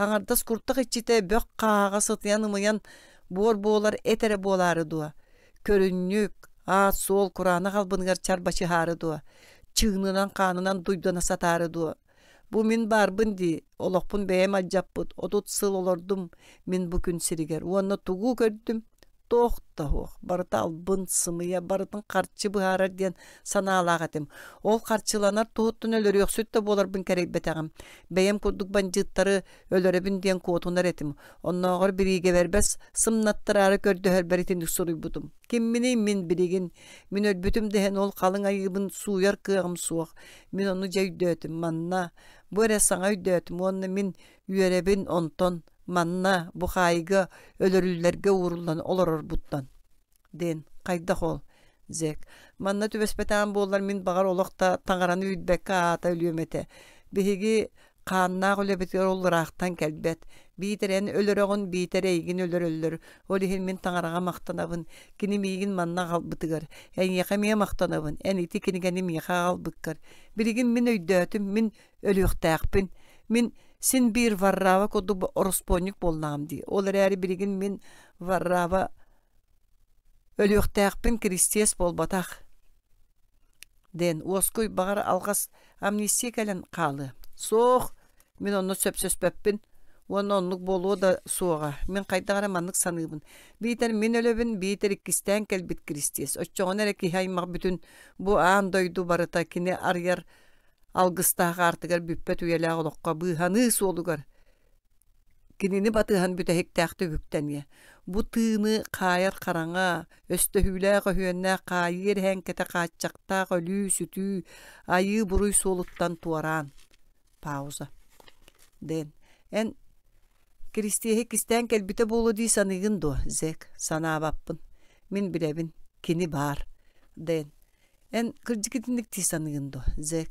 Аҥардас куртах иччитэ бөх хааҕа сытыйан-ымыйан буор буолар эт эрэ буолаары дуо? Көрүнньүк, аат-суол кураанах албыныгар чарбачыһаары дуо? Чыынынан-хаанынан дуйдана сатаары дуо? Бу мин баарбын дии, олохпун бэйэм алдьаппыт, 30 сыл олордум мин бу күн сиригэр уонна тугу көрдүм? Туох да суох, барыта албын, сымыйа, барытын харчы быһаарар диэн санаалаах этим. Ол харчыланар туһуттан өлөрүөхсүт да буоларбын кэрэйбэтэҕим. Бэйэм курдук бандьыыттары өлөрөбүн диэн куотунар этим. Оннооҕор бириигэбэрбэс сымнаттараары көрдөһөрбөр итинник суруйбутум. Кимминий мин билигин? Мин өлбүтүм дэһэн ол халыҥ айыыбын сууйар кыаҕым суох. Мин ону дьэ өйдөөтүм. Манна, бу эрэ саҥа өйдөөтүм уонна мин үөрэбин онтон манна бу хаайыыга өлөрүллэргэ ууруллан олорорбуттан диэн хайдах ол Зек манна түбэспэтэҕим буоллар мин баҕар олох да таҥараны үүрбэккэ аата өлүөм этэ биһиги хааннаах үлэбитигэр ол ыраахтан кэлбэт биитэр эн өлөрөҕүн биитэр эйигин өлөрөллөр ол иһин мин таҥараҕа махтанабын кини миигин манна аҕалбытыгар эйиэхэ эмиэ махтанабын эн ити кинигэни миэхэ аҕалбыккар билигин мин өйдөөтүм мин өлүөхтээхпин мин син биир Варрава курдук ороспуонньук буоллаҕым дии ол эрээри билигин мин Варрава өлүөхтээхпин Киристиэс буолбатах диэн уоскуй баҕар алҕас амнистия кэлэн хаалыа суох мин онно сөпсөспөппүн уонна оннук буолуо да суоҕа мин хайдах эрэ маннык саныыбын биитэр мин өлөбүн биитэр иккистээн кэлбит Киристиэс оччоҕуна эрэ киһи аймах бүтүн бу аан дойду барыта кини арыйар алгыстаах аартыгар бүппэт үйэлээх олоххо быыһаныы суолугар кинини батыһан бүтэһиктээхтик үктэниэ. Бу тыыны хаайар хараҥа, өстөһүүлээх өһүөннээх хаайыы эрэһээҥкэтэ хааччахтаах өлүү-сүтүү, айыы-буруй суолуттан туораан. Пауза. Дэн. Эн Киристиэһи кистээн кэлбитэ буолуо дии саныыгын дуо, Зек? Санаабаппын. Мин билэбин. Кини баар. Дэн. Эн кырдьык итинник дии саныыгын дуо, Зек?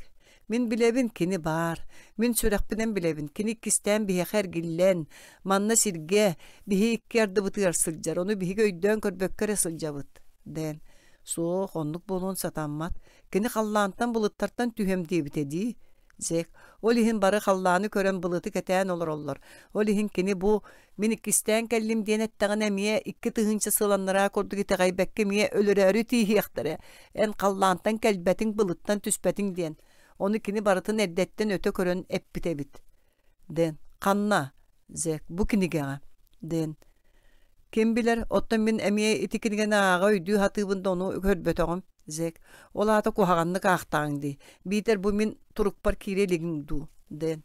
Мин билэбин, кини баар. Мин сүрэхпинэн билэбин, кини иккистээн биһиэхэ эргиллэн, манна сиргэ, биһи икки ардыбытыгар сылдьар, ону биһиги өйдөөн көрбөккө эрэ сылдьабыт, Дэн. Суох, оннук буолуон сатаммат. Кини халлаантан былыттартан түһүөм диэбитэ дии. Зек, ол иһин бары халлааны көрөн былыты кэтээн олороллор. Ол иһин кини бу мин иккистээн кэллим диэн эттэҕинэ эмиэ 2000 сыл анараа курдук итэҕэйбэккэ эмиэ өлөрөөрү тииһиэхтэрэ. Эн халлаантан кэлбэтиҥ, былыттан түспэтиҥ диэн. Ону кини барытын эрдэттэн өтө көрөн эппит эбит. Дэн, ханна? Зек, бу кинигэҕэ. Дэн, ким билэр, оттон мин эмиэ ити кинигэни ааҕа өйдүү сатыыбын да ону көрбөтөҕүм. Зек, ол аата куһаҕаннык аахтаҕыҥ дии. Биитэр бу мин турукпар киирэ илигиҥ дуу? Дэн,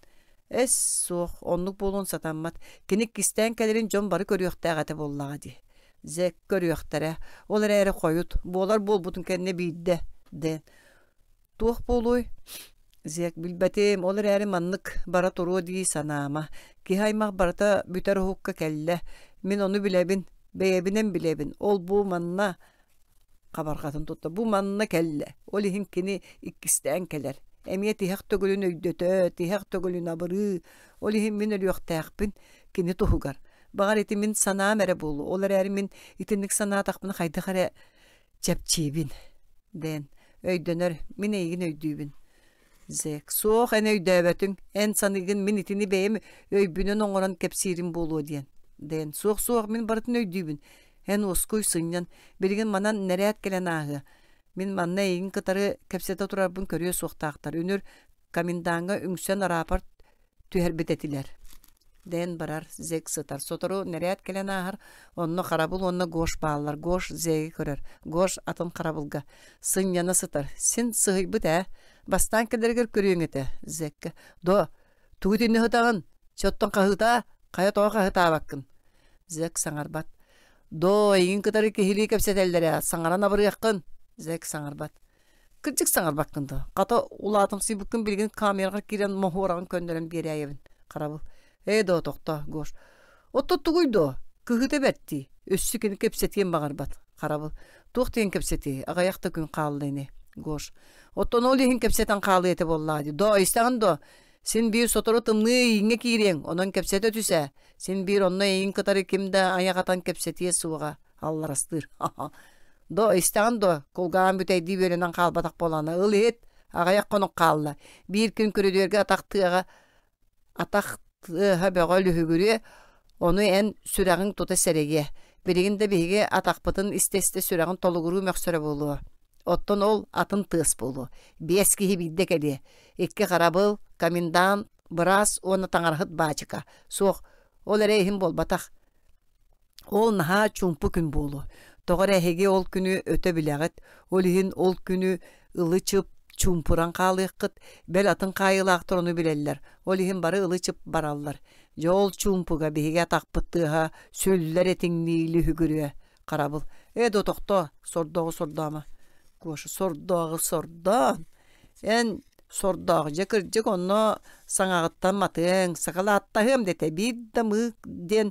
эс, суох, оннук буолуон сатаммат. Кини иккистээн кэлэрин дьон бары көрүөхтээх этэ буоллаҕа дии. Зек, көрүөхтэрэ. Ол эрээри хойут, буолар буолбутун кэннэ биирдэ. Дэн, Туох буолуой? Зек, билбэтим, ол эрээри маннык бара туруо дии санаама. Киһи аймах барыта бүтэр уһукка кэллэ. Мин ону билэбин, бэйэбинэн билэбин. Ол бу манна хабарҕатын тутта. Бу манна кэллэ. Ол иһин кини иккистээн кэлэр. Эмиэ тиһэх төгүлүн өйдөтө, тиһэх төгүлүн абырыы. Ол иһин мин өлүөхтээхпин кини туһугар. Баҕар ити мин санаам эрэ буолуо. Ол эрээри мин итинник санаатахпына хайдах эрэ чэпчиибин Дэн өйдөнөр мин эйигин өйдүүбүн Зек суох эн өйдөөбөтүҥ эн саныыгын мин итини бэйэм өйбүнэн оҥорон кэпсиирим буолуо диэн Дэн суох суох мин барытын өйдүүбүн эн уоскуй сынньан билигин манан нэрээт кэлэн ааһыа мин манна эйигин кытары кэпсэтэ турарбын көрүө суохтаахтар үнүр комендаҥҥа үҥсэн араапарт түһэрбит этилэр Дэн барар, Зек сытар. Сотору нэрээт кэлэн ааһар, онно харабыл уонна Гош бааллар. Гош Зеги көрөр. Гош атын харабылга. Сынньана сытар. Син сыһыйбыт ээ. Бастаан кэлэригэр көрүөҥ этэ, Зеккэ. До, тугу итиннэ сытаҕын? Чэ оттон хаһыытаа, хайа тоҕо хаһыытаабаккын? Зек саҥарбат. Доо, эйигин кытары киһилии кэпсэтэллэр ээ, саҥаран абырыаххын. Зек саҥарбат. Кырдьык саҥарбаккын дуо? Хата улаатымсыйбыккын билигин камераҕа киирэн моһуораҕын көннөрөн биэрээйэбин. Харабыл. Ээ доо тохтоо, Гош. Оттон тугуй доо? Кыһыыта бэрт дии. Өссө кини кэпсэтиэн баҕарбат. Харабыл. Туох диэн кэпсэтиэй? Аҕыйах да күн хаалла ини. Гош. Оттон ол иһин кэпсэтэн хаалыа этэ буоллаҕа дии. Доо, истэҕин дуо? Син биир сотору тымныы эйиҥҥэ киириэҥ, онон кэпсэтэ түс ээ. Син биир онно эйигин кытары ким да айах атан кэпсэтиэ суоҕа. Алларастыыр. До, истэҕин дуо? Кулгааҕын бүтэйдии үөрэнэн хаалбатах буолаана. Ыл иһит, аҕыйах хонук хаалла. Биир күн көрүдүөргэ атах тыаҕа атах Тыаһа бөҕө лүһүгүрүө, ону эн сүрэҕиҥ тута сэрэйиэ. Билигин да биһиги атахпытын истэ-истэ сүрэҕин толугуруу мөхсөрө буолуо. Оттон ол атын тыас буолуо. Биэс киһи биирдэ кэлиэ. Икки харабыл, комендант, быраас уонна таҥараһыт баачыка. Суох, ол эрэ иһин буолбатах. Ол наһаа чуумпу күн буолуо. Тоҕо эрэ эһиги ол күнү өтө билэҕит, ол иһин ол күнү ылы-чып чуумпуран хаалыаххыт, бэл атын хаайыылаахтар ону билэллэр, ол иһин бары ылы-чып бараллар. Дьэ ол чуумпуга биһиги атахпыт тыаһа сүллэр этиҥнии лүһүгүрүө. Харабыл: «Ээ доо тохтоо, сордооҕу сордоомо». Гоша: «Сордооҕу сордоон, эн сордоох дьэ кырдьык онно саҥаҕыттан матыаҥ, сакалааттаһыам дэтэ биир да мыык диэн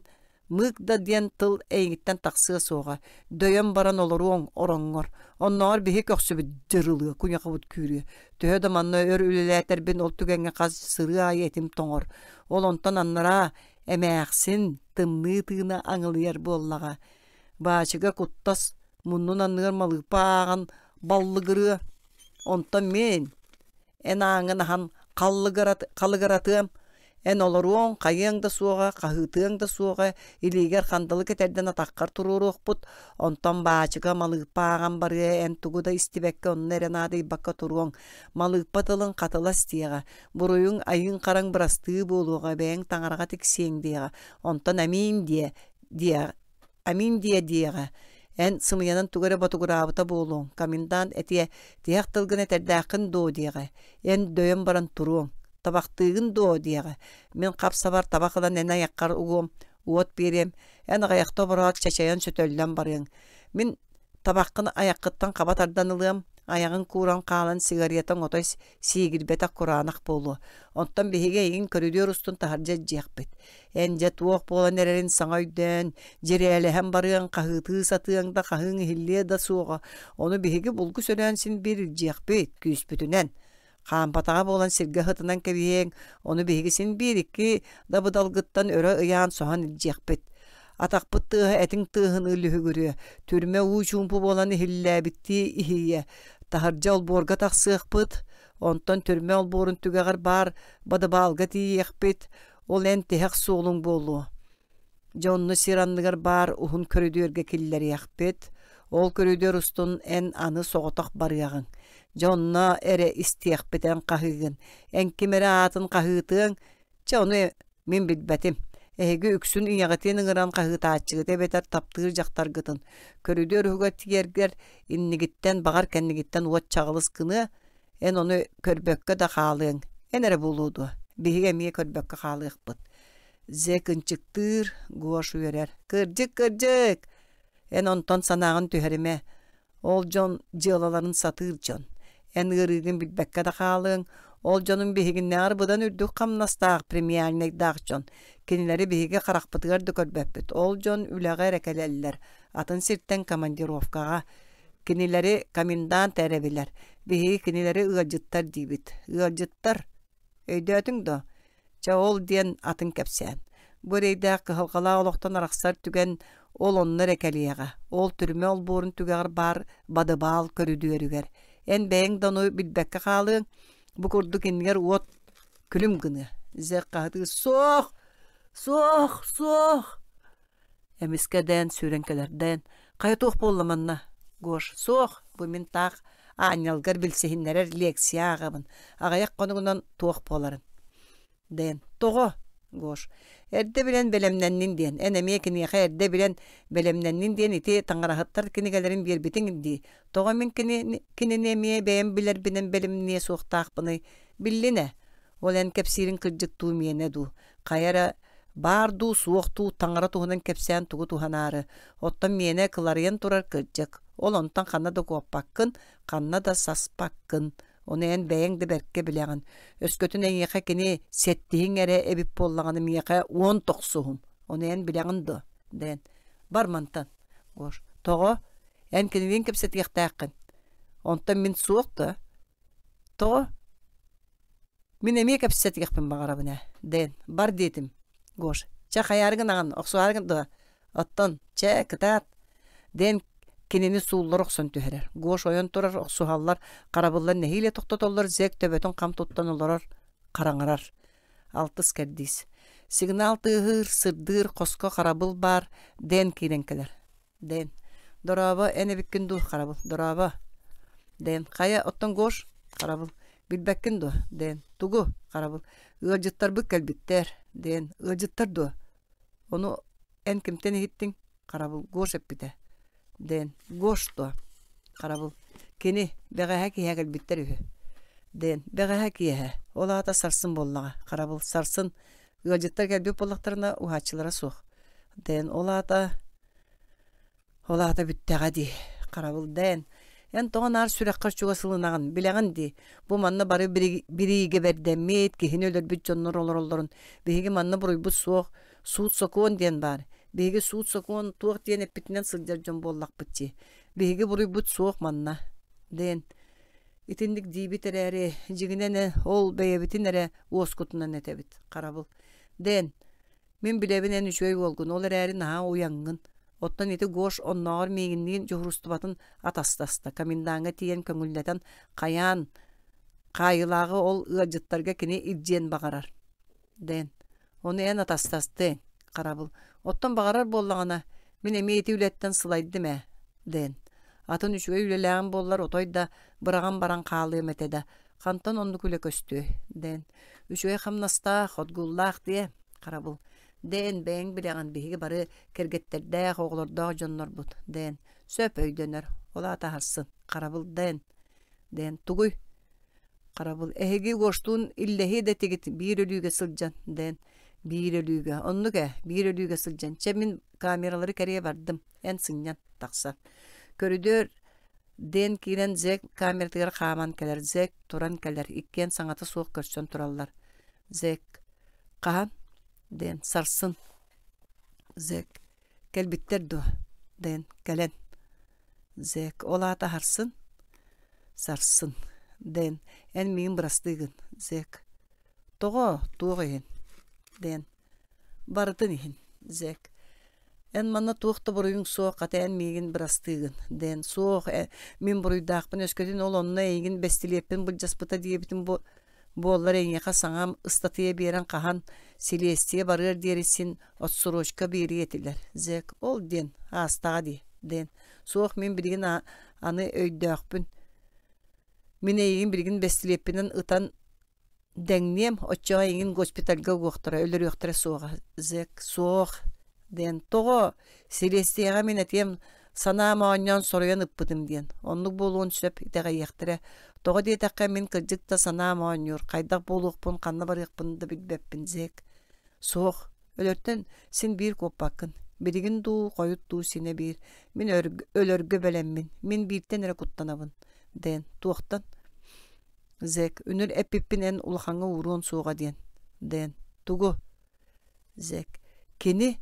Мыык да диэн тыл эйигиттэн тахсыа суоҕа, дөйөн баран олоруоҥ ороҥҥор. Оннооҕор биһи көхсүбүт дьырылыа, куйахабыт күүрүө. Төһө да манна өр үлэлээтэрбин ол түгэҥҥэ хас сырыы аайы этим тоҥор. Ол онтон аннараа эмээхсин тымныы тыына аҥылыйар буоллаҕа. Баачыга куттас муннун анныгар малыыпа ааҕан баллыгырыа. Онтон мин Эн ааҥҥын аһан халыгыратыам, эн олоруоҥ, хайыаҥ да суоҕа, хаһыытыаҥ да суоҕа, илиигэр хандалы кэтэрдэн атаххар туруоруохпут, онтон баачыка малыыппа ааҕан барыа, эн тугу да истибэккэ онно эрэ наадыйбакка туруоҥ, малыыппа тылын хатылас диэҕэ, буруйуҥ айыыҥ-хараҥ бырастыы буолуоҕа, бэйэҥ таҥараҕа тиксиэҥ диэҕэ, онтон аминь диэ диэ Аминь диэ диэҕэ. Эн сымыйанан тугу эрэ ботугураабыта буолуоҥ, комендант этиэ, тиһэх тылгын этэрдээххин дуо диэҕэ. Эн дөйөн баран туруоҥ. Табахтыыгын дуо диэҕэ. Мин хап-сабар табах ылан эн айаххар угуом, уот биэриэм. Эн аҕыйахта обороот чачайан сөтөллөн барыаҥ. Мин табаххын айаххыттан хаба тардан ылыам, айаҕыҥ кууран хаалан сигаретаҥ отой сиигирбэтэх кураанах буолуо. Оттон биһиги эйигин көрүдүөр устун таһырдьа илдьиэхпит. Эн дьэ туох буолан эрэрин саҥа өйдөөн, дьирээлэһэн барыаҥ, хаһыытыы сатыаҥ да хаһыыҥ иһиллиэ да суоҕа. Ону биһиги булгу сөрөөн син биир илдьиэхпит, күүспүтүнэн. Хаампатаҕа буолан сиргэ сытынан кэбиһиэҥ, ону биһиги син биир икки дабыдалгыттан өрө ыйаан соһон илдьиэхпит. Атахпыт тыаһа этиҥ тыаһыныы лүһүгүрүө, түрмэ уу чуумпу буолан иһиллээбиттии иһийиэ. Таһырдьа олбуорга тахсыахпыт, онтон түрмэ олбуорун түгэҕэр баар бадыбаалга тиийиэхпит, ол эн тиһэх суолуҥ буолуо. Дьэ онно сир анныгар баар уһун көрүдүөргэ киллэриэхпит, ол көрүдүөр устун эн аны соҕотох барыаҕыҥ. Дьэ онно эрэ истиэхпит эн хаһыыгын, эн ким эрэ аатын хаһыытыаҥ, чэ ону Мин билбэтим. Эһиги үксүн ийэҕитин ыҥыран хаһыытааччыгыт эбэтэр таптыыр дьахтаргытын көрүдүөр уһугар тиийэргэр иннигиттэн, баҕар кэннигиттэн уот чаҕылыс гыныа, эн ону көрбөккө да хаалыаҥ. Эн эрэ буолуо дуо? Биһиги эмиэ көрбөккө хаалыахпыт. Зек ынчыктыыр, Гош үөрэр. Кырдьык, кырдьык! Эн онтон санааҕын түһэримэ. Ол дьон дьыалаларын сатыыр дьон. Эн ыарыыгын билбэккэ да хаалыаҥ, ол дьонуҥ биһигиннээҕэр быдан үрдүк хамнастаах премиальнайдаах дьон. Кинилэри биһиги харахпытыгар да көрбөппүт. Ол дьон үлэҕэ эрэ кэлэллэр, атын сиртэн командировкаҕа. Кинилэри комендант эрэ билэр. Биһиги кинилэри ыалдьыттар диибит. Ыалдьыттар. Өйдөөтүҥ дуо? Чэ, ол диэн атын кэпсээн. Бу эрэйдээх кыһалҕалаах олохтон арахсар түгэн ол онно эрэ кэлиэҕэ. Ол түрмэ олбуорун түгэҕэр баар бадыбаал көрүдүөрүгэр. Эн бэйэҥ да ону билбэккэ хаалыаҥ. Бу курдук иннигэр уот күлүм гыныа. Зек хаһытыы «Суох! Суох! Суох!» Эмискэ дээн сүүрэн кэлэр. Дээн «Хайа туох буолла манна?» Гош «Суох, бу мин таах аанньалгар билсиһиннэрэр лекция ааҕабын. Аҕыйах хонугунан туох буоларын». Дээн «Тоҕо?» Гош «Эрдэ билэн бэлэмнэннин диэн. Эн эмиэ киниэхэ эрдэ билэн бэлэмнэннин диэн ити таҥараһыттар кинигэлэрин биэрбитиҥ дии. Тоҕо мин кини, кинини эмиэ бэйэм билэрбинэн бэлэмниэ суохтаахпыный? Биллин ээ. Ол эн кэпсиириҥ кырдьык дуу миэнэ дуу? Хайа эрэ Баар дуу, суох дуу таҥара туһунан кэпсээн тугу туһанаары, оттон миэнэ кыларыйан турар кырдьык, ол онтон ханна да куоппаккын, ханна да саспаккын. Ону эн бэйэҥ да бэркэ билэҕин. Өскөтүн эйиэхэ кини сэттиһиҥ эрэ эбит буоллаҕына миэхэ уон тохсуһум. Ону эн билэҕин дуо? Дээн. Бар мантан. Гош. Тоҕо? Эн кинилиин кэпсэтиэхтээххин. Онтон мин суох да? Тоҕо? Мин эмиэ кэпсэтиэхпин баҕарабын ээ, Дэн, бар диэтим. Гош, чэ хайаары гынаҕын, охсуһаары дуо? Оттон, чэ, кытаат. Дэн кинини сууллар охсон түһэрэр. Гош ойон турар, охсуһаллар, харабыллар нэһиилэ тохтотоллор, зэк төбөтүн хам туттан олорор, хараҥарар. Алтыс кэрдиис. Сигнал тыаһыыр, сырдыыр хоско харабыл баар, Дэн киирэн кэлэр. Дэн. Дорообо, эн эбиккин дуу, харабыл. Дорообо. Дэн. Хайа, оттон Гош? Харабыл. Билбэккин дуо? Дэн. Тугу? Харабыл. Ыалдьыттарбыт кэлбиттэр. Дэн. Ыалдьыттар дуо? Ону эн кимтэн иһиттиҥ? Харабыл. Гош эппитэ. Дэн. Гош дуо? Харабыл. Кини, бэҕэһээ киэһэ кэлбиттэр үһү. Дэн. Бэҕэһээ киэһэ. Ол аата сарсын буоллаҕа. Харабыл. Сарсын. Ыалдьыттар кэлбит буоллахтарына уһааччылара суох. Дэн. Ол аата Ол аата бүттэҕэ дии, харабыл дээн. Эн тоҕо наар сүрэххэр чугас ылынаҕын, билэҕин дии. Бу манна бары бириигэбэрдэммит, киһини өлөрбүт дьоннор олороллорун. Биһиги манна буруйбут суох, суут-сокуон диэн баар. Биһиги суут-сокуон туох диэн эппитинэн сылдьар дьон буоллахпыт дии. Биһиги буруйбут суох манна. Дээн. Итинник диибит эрээри, дьиҥинэн ол бэйэбитин эрэ уоскутунан этэбит, харабыл. Дээн. Мин билэбин эн үчүгэй уолгун, ол эрээри наһаа уйаҥҥын. Оттон ити Гош оннооҕор миигинниин дьуһуурустубатын атастаста, комендаҥҥа тиийэн көҥүллэтэн хайаан хаайыылааҕы ол ыалдьыттарга кини илдьиэн баҕарар. Дэн, ону эн атастастыаҥ, харабыл. Оттон баҕарар буоллаҕына, мин эмиэ ити үлэттэн сылайдым ээ, Дэн. Атын үчүгэй үлэлээҕим буоллар отой да быраҕан баран хаалыам этэ да, Хантан оннук үлэ көстүөй? Дээн. Үчүгэй хамнастаах, отгуллаах диэ. Харабыл. Дээн, бэйэҥ билэҕин, биһиги бары кэргэттэрдээх, оҕолордоох дьоннорбут. Дээн. Сөп өйдөнөр. Ол аата аһарсын. Харабыл дээн. Дээн. Тугуй? Харабыл. Эһиги Гоштуун иллэһиэ да этигит биир өлүүгэ сылдьан. Дээн. Биир өлүүгэ. Оннук ээ, биир өлүүгэ сылдьан. Чэ, мин камералары кэрийэ бардым. Эн сынньан. Тахсар. Көрүдүөр Дэн киирэн Зек камератыгар хааман кэлэр, Зек туран кэлэр, иккиэн саҥата суох көрсөн тураллар. Зек: «Хаһан?» Дэн: «Сарсын». Зек: «Кэлбиттэр дуо?» Дэн: «Кэлэн». Зек: «Ол аата сарсын?» «Сарсын». Дэн: «Эн миигин бырастыы гын». Зек: «Тоҕо? Туох иһин?» Дэн: «Барытын иһин». Зек: Эн манна туох да буруйуҥ суох, хата эн миигин бырастыыгын, дээн суох, мин буруйдаахпын өскөтүн ол онно эйигин бэстилиэппин былдьаспыта диэбитим буоллар эйиэхэ саҥа ыстатыйа биэрэн хаһан силиэстийэ барыар диэри син отсрочка биэриэ этилэр. Зек, ол диэн аастаҕа дии, дээн суох мин билигин аны өйдөөхпүн. Мин эйигин билигин бэстилиэппинэн ытан Дэҥниэм, оччоҕо эйигин госпитальга угуохтара, өлөрүөхтэрэ суоҕа, зэк, суох, диэн тоҕо? Силиэстийэҕэ мин этиэм, санаам оонньоон соруйан ыппытым диэн. Оннук буолуон сөп, итэҕэйиэхтэрэ. Тоҕо диэтэххэ, мин кырдьык да санаам оонньуур, хайдах буолуохпун, ханна барыахпын да билбэппин, зэк. Суох, өлөртөн син биир куоппаккын. Билигин дуу, хойут дуу синэ биир. Мин өлөргө бэлэммин. Мин бииртэн эрэ куттанабын. Дэн, туохтан? Зек, үнүр эппиппин эн улахаҥҥа ууруон суоҕа диэн. Дэн, тугу? Зек, кини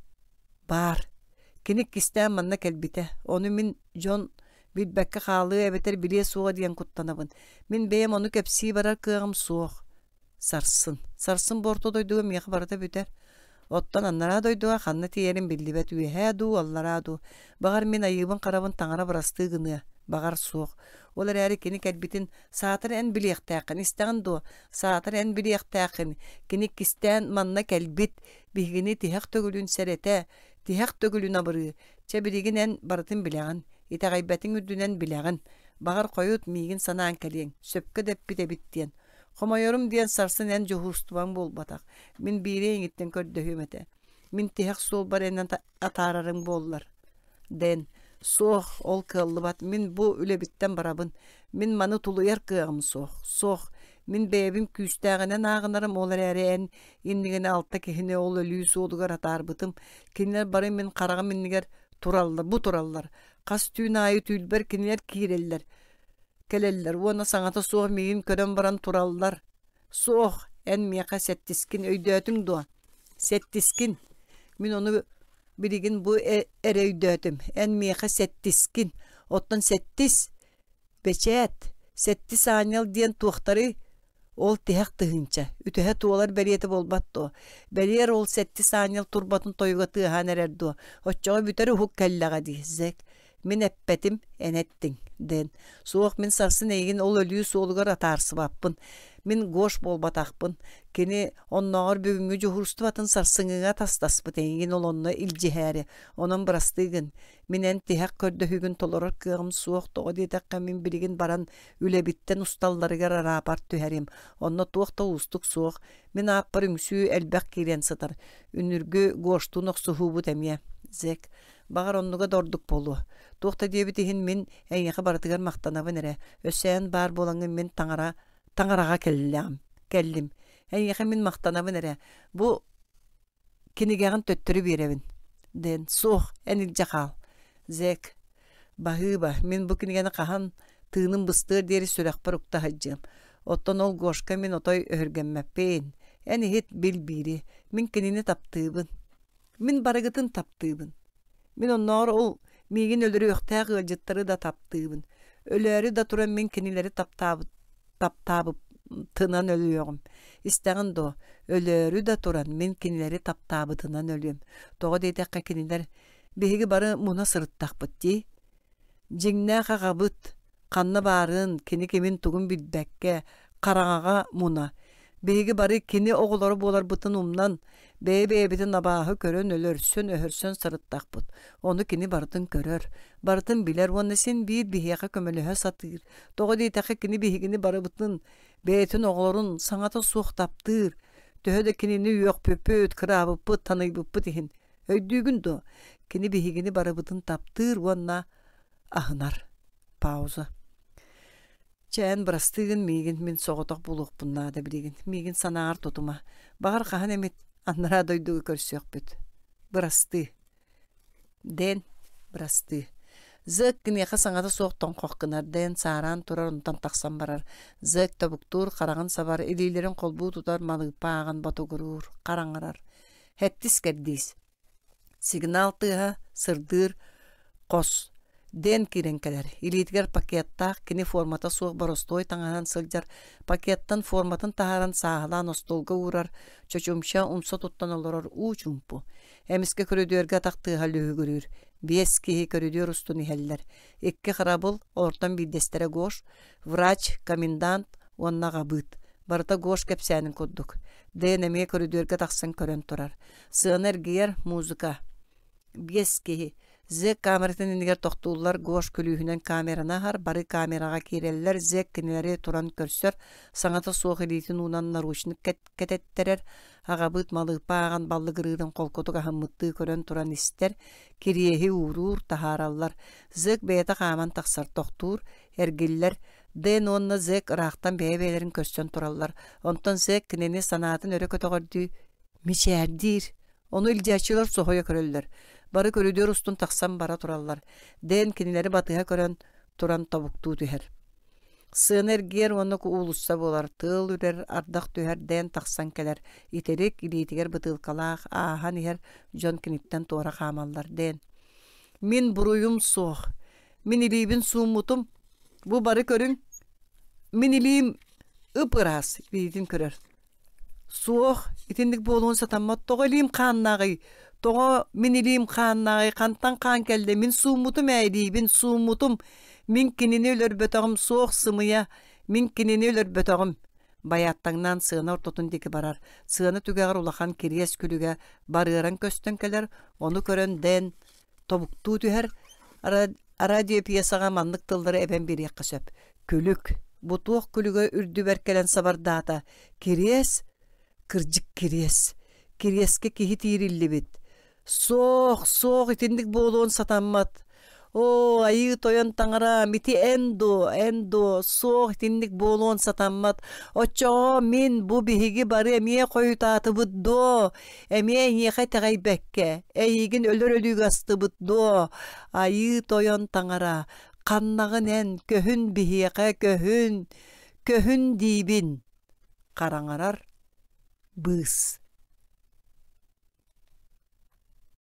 баар. Кини иккистээн манна кэлбитэ. Ону мин дьон билбэккэ хаалыа эбэтэр билиэ суоҕа диэн куттанабын. Мин бэйэм ону кэпсии барар кыаҕым суох. Сарсын. Сарсын бу орто дойдуга миэхэ барыта бүтэр. Оттон анараа дойдуга ханна тиийэрим биллибэт үөһээ дуу, аллараа дуу. Баҕар мин айыыбын-харабын таҥара бырастыы гыныа, баҕар суох. Ол эрээри кини кэлбитин саатар эн билиэхтээххин, истэҕин дуо? Саатар эн билиэхтээххин, кини иккистээн манна кэлбит, биһигини тиһэх төгүлүн сэрэтэ, тиһэх төгүлүн абырыы. Чэ билигин эн барытын билэҕин, итэҕэйбэтиҥ үрдүнэн билэҕин. Баҕар хойут миигин санаан кэлиэҥ, сөпкө да эппит эбит диэн. Хомойорум диэн сарсын эн дьуһуурустубаҥ буолбатах, мин биири эйигиттэн көрдөһүөм этэ. Мин тиһэх суолбар эн атаарарыҥ буоллар. Дэн, суох, ол кыаллыбат, мин бу үлэбиттэн барабын. Мин маны тулуйар кыаҕым суох. Суох, мин бэйэбин күүстээҕинэн ааҕынарым, ол эрээри эн иннигинэ алта киһини ол өлүү суолугар атаарбытым. Кинилэр бары мин хараҕым иннигэр тураллар, бу тураллар. Хас түүн аайы түүлбэр кинилэр киирэллэр. Кэлэллэр уонна саҥата суох миигин көрөн баран тураллар. Суох, эн миэхэ сэттискин өйдөөтүҥ дуо? Сэттискин. Мин ону билигин бу эрэ өйдөөтүм. Эн миэхэ сэттискин. Оттон сэттис бэчээт, сэттис аанньал диэн туохтарый? Ол тиһэх тыһыынча, үтэһэ туолар бэлиэтэ буолбат дуо? Бэлиэр ол сэттис аанньал турбатын тойуга тыаһаан эрэр дуо? Оччоҕо бүтэр уһук кэллэҕэ дии, зэк. Мин эппэтим, эн эттиҥ, Дэн. Суох, мин сарсын эйигин ол өлүү суолугар атаарсыбаппын. Мин Гош буолбатахпын. Кини оннооҕор бүгүҥҥү дьуһуурустубатын сарсыҥҥыга атастаспыт эйигин ол онно илдьиһээри. Онон бырастыы гын. Мин эн тиһэх көрдөһүүгүн толорор кыаҕым суох, тоҕо диэтэххэ мин билигин баран үлэбиттэн усталларыгар араапар түһэрим. Онно туох да уустук суох. Мин ааппар үҥсүү элбэх киирэн сытар. Үнүргү Гоштуун охсуһуубут эмиэ. Зек. Баҕар оннуга да ордук буолуо. Туох да диэбит иһин мин эйиэхэ барытыгар махтанабын эрэ. Өссө эн баар буолаҥҥын мин таҥара таҥараҕа кэллэҕим кэллим. Эйиэхэ мин махтанабын эрэ. Бу кинигэҕин төттөрү биэрэбин. Дэн суох, эн илдьэ хаал. Зек, баһыыба, мин бу кинигэни хаһан тыыным быстыар диэри сүрэхпэр укта сылдьыам. Оттон ол Гошка мин отой өһүргэммэппин. Эн иһит бил биири. Мин кинини таптыыбын. Мин барыгытын таптыыбын. Мин оннооҕор ол миигин өлөрүөхтээх ыалдьыттары да таптыыбын. Өлөөрү да туран мин кинилэри таптаабыт таптаабытынан өлүөҕүм. Истэҕин дуо, өлөөрү да туран мин кинилэри таптаабытынан өлүөм. Тоҕо диэтэххэ кинилэр биһиги бары муна сырыттахпыт дии. Дьиҥнээх аҕабыт ханна баарын, кини кимин-тугун билбэккэ, хараҥаҕа муна. Биһиги бары кини оҕолоро буоларбытын умнан, бэйэ-бэйэбитин абааһы көрөн өлөрсөн-өһөрсөн сырыттахпыт. Ону кини барытын көрөр, барытын билэр уонна син биир биһиэхэ көмөлөһө сатыыр. Тоҕо диэтэххэ кини биһигини барыбытын, бэйэтин оҕолорун саҥата суох таптыыр. Төһө да кинини үөхпүппүт, кыраабыппыт, таныйбыппыт иһин. Өйдүүгүн дуо? Кини биһигини барыбытын таптыыр уонна аһынар. Пауза. Чэ, эн бырастыы гын миигин, мин соҕотох буолуохпун наада билигин. Миигин санааҕар тутума. Баҕар хаһан эмит анараа дойдуга көрсүөхпүт. Бырастыы. Дэн, бырастыы. Зэк киниэхэ саҥата суох тоҥхох гынар, Дэн саараан турар, онтон тахсан барар. Зэк тобуктуур, хараҕын сабар, илиилэрин холбуу тутар, малыыппа ааҕан ботугуруур, хараҥарар. Хэттис кэрдиис. Сигнал тыаһа сырдыыр хос Дэн киирэн кэлэр. Илиитигэр пакеттаах, кини формата суох боростуой таҥаһынан сылдьар. Пакеттан форматын таһааран сааһылаан остуолга уурар, чочумча умса туттан олорор уу чуумпу. Эмискэ көрүдүөргэ атах тыаһа лүһүгүрүүр. Биэс киһи көрүдүөр устун иһэллэр. Икки харабыл, олортон биирдэстэрэ Гош, врач, комендант уонна аҕабыыт. Барыта Гош кэпсээнин курдук. Дэн эмиэ көрүдүөргэ тахсан көрөн турар. Сыана эргийэр, музыка. Биэс киһи. Зэк камератын иннигэр тохтууллар, Гош күлүүһүнэн камераны аһар, бары камераҕа киирэллэр, Зэк кинилэри туран көрсөр, саҥата суох илиитин уунан наручник кэтэттэрэр, аҕабыт малыыпа ааҕан баллыгырыырын холкутук аһыммыттыы көрөн туран истэр, кириэһи ууруур, таһаараллар. Зэк бэйэтэ хааман тахсар, тохтуур, эргиллэр, Дэн уонна Зэк ыраахтан бэйэ-бэйэлэрин көрсөн тураллар, онтон Зэк кинини санаатын өрө көтөҕөрдүү Мичээрдиир. Ону илдьээччилэр соһуйа көрөллөр. Бары көрүдүөр устун тахсан бара тураллар. Дэн кинилэри батыһа көрөн туран тобуктуу түһэр. Сыана эргийэр уонна уулусса буолар. Тыал үрэр, ардах түһэр, Дэн тахсан кэлэр. Итирик, илиитигэр бытыылкалаах, ааһан иһэр дьон киниттэн туора хаамаллар. Дэн «Мин буруйум суох. Мин илиибин сууммутум. Бу бары көрүҥ. Мин илиим ып-ыраас» илиитин көрөр. Суох, итинник буолуон сатаммат. Тоҕо илиим хааннааҕый? Тоҕо мин илиим хааннааҕый? Хантан хаан кэллэ? Мин сууммутум ээ илиибин, сууммутум. Мин кинини өлөрбөтөҕүм, суох сымыйа. Мин кинини өлөрбөтөҕүм. Байааттаҥнаан сыана ортотун диэки барар. Сыана түгэҕэр улахан кириэс күлүгэ барыаран көстөн кэлэр. Ону көрөн Дэн тобуктуу түһэр. Радиопьесаҕа маннык тыллары эбэн биэриэххэ сөп. Күлүк. Бу туох күлүгэ үрдүбэр кэлэн сабардаата? Кириэс? Кырдьык кириэс. Кириэскэ киһи тиириллибит. Суох, суох итинник буолуон сатаммат. Оо, айыы тойон таҥараам, ити эн дуо, эн дуо, суох итинник буолуон сатаммат. Оччоҕо мин бу биһиги бары эмиэ хойутаатыбыт дуо? Эмиэ эйиэхэ итэҕэйбэккэ, эйигин өлөр өлүүгэ астыбыт дуо? Айыы тойон таҥара, ханнаҕын эн, көһүн биһиэхэ, көһүн, көһүн диибин. Хараҥарар быыс.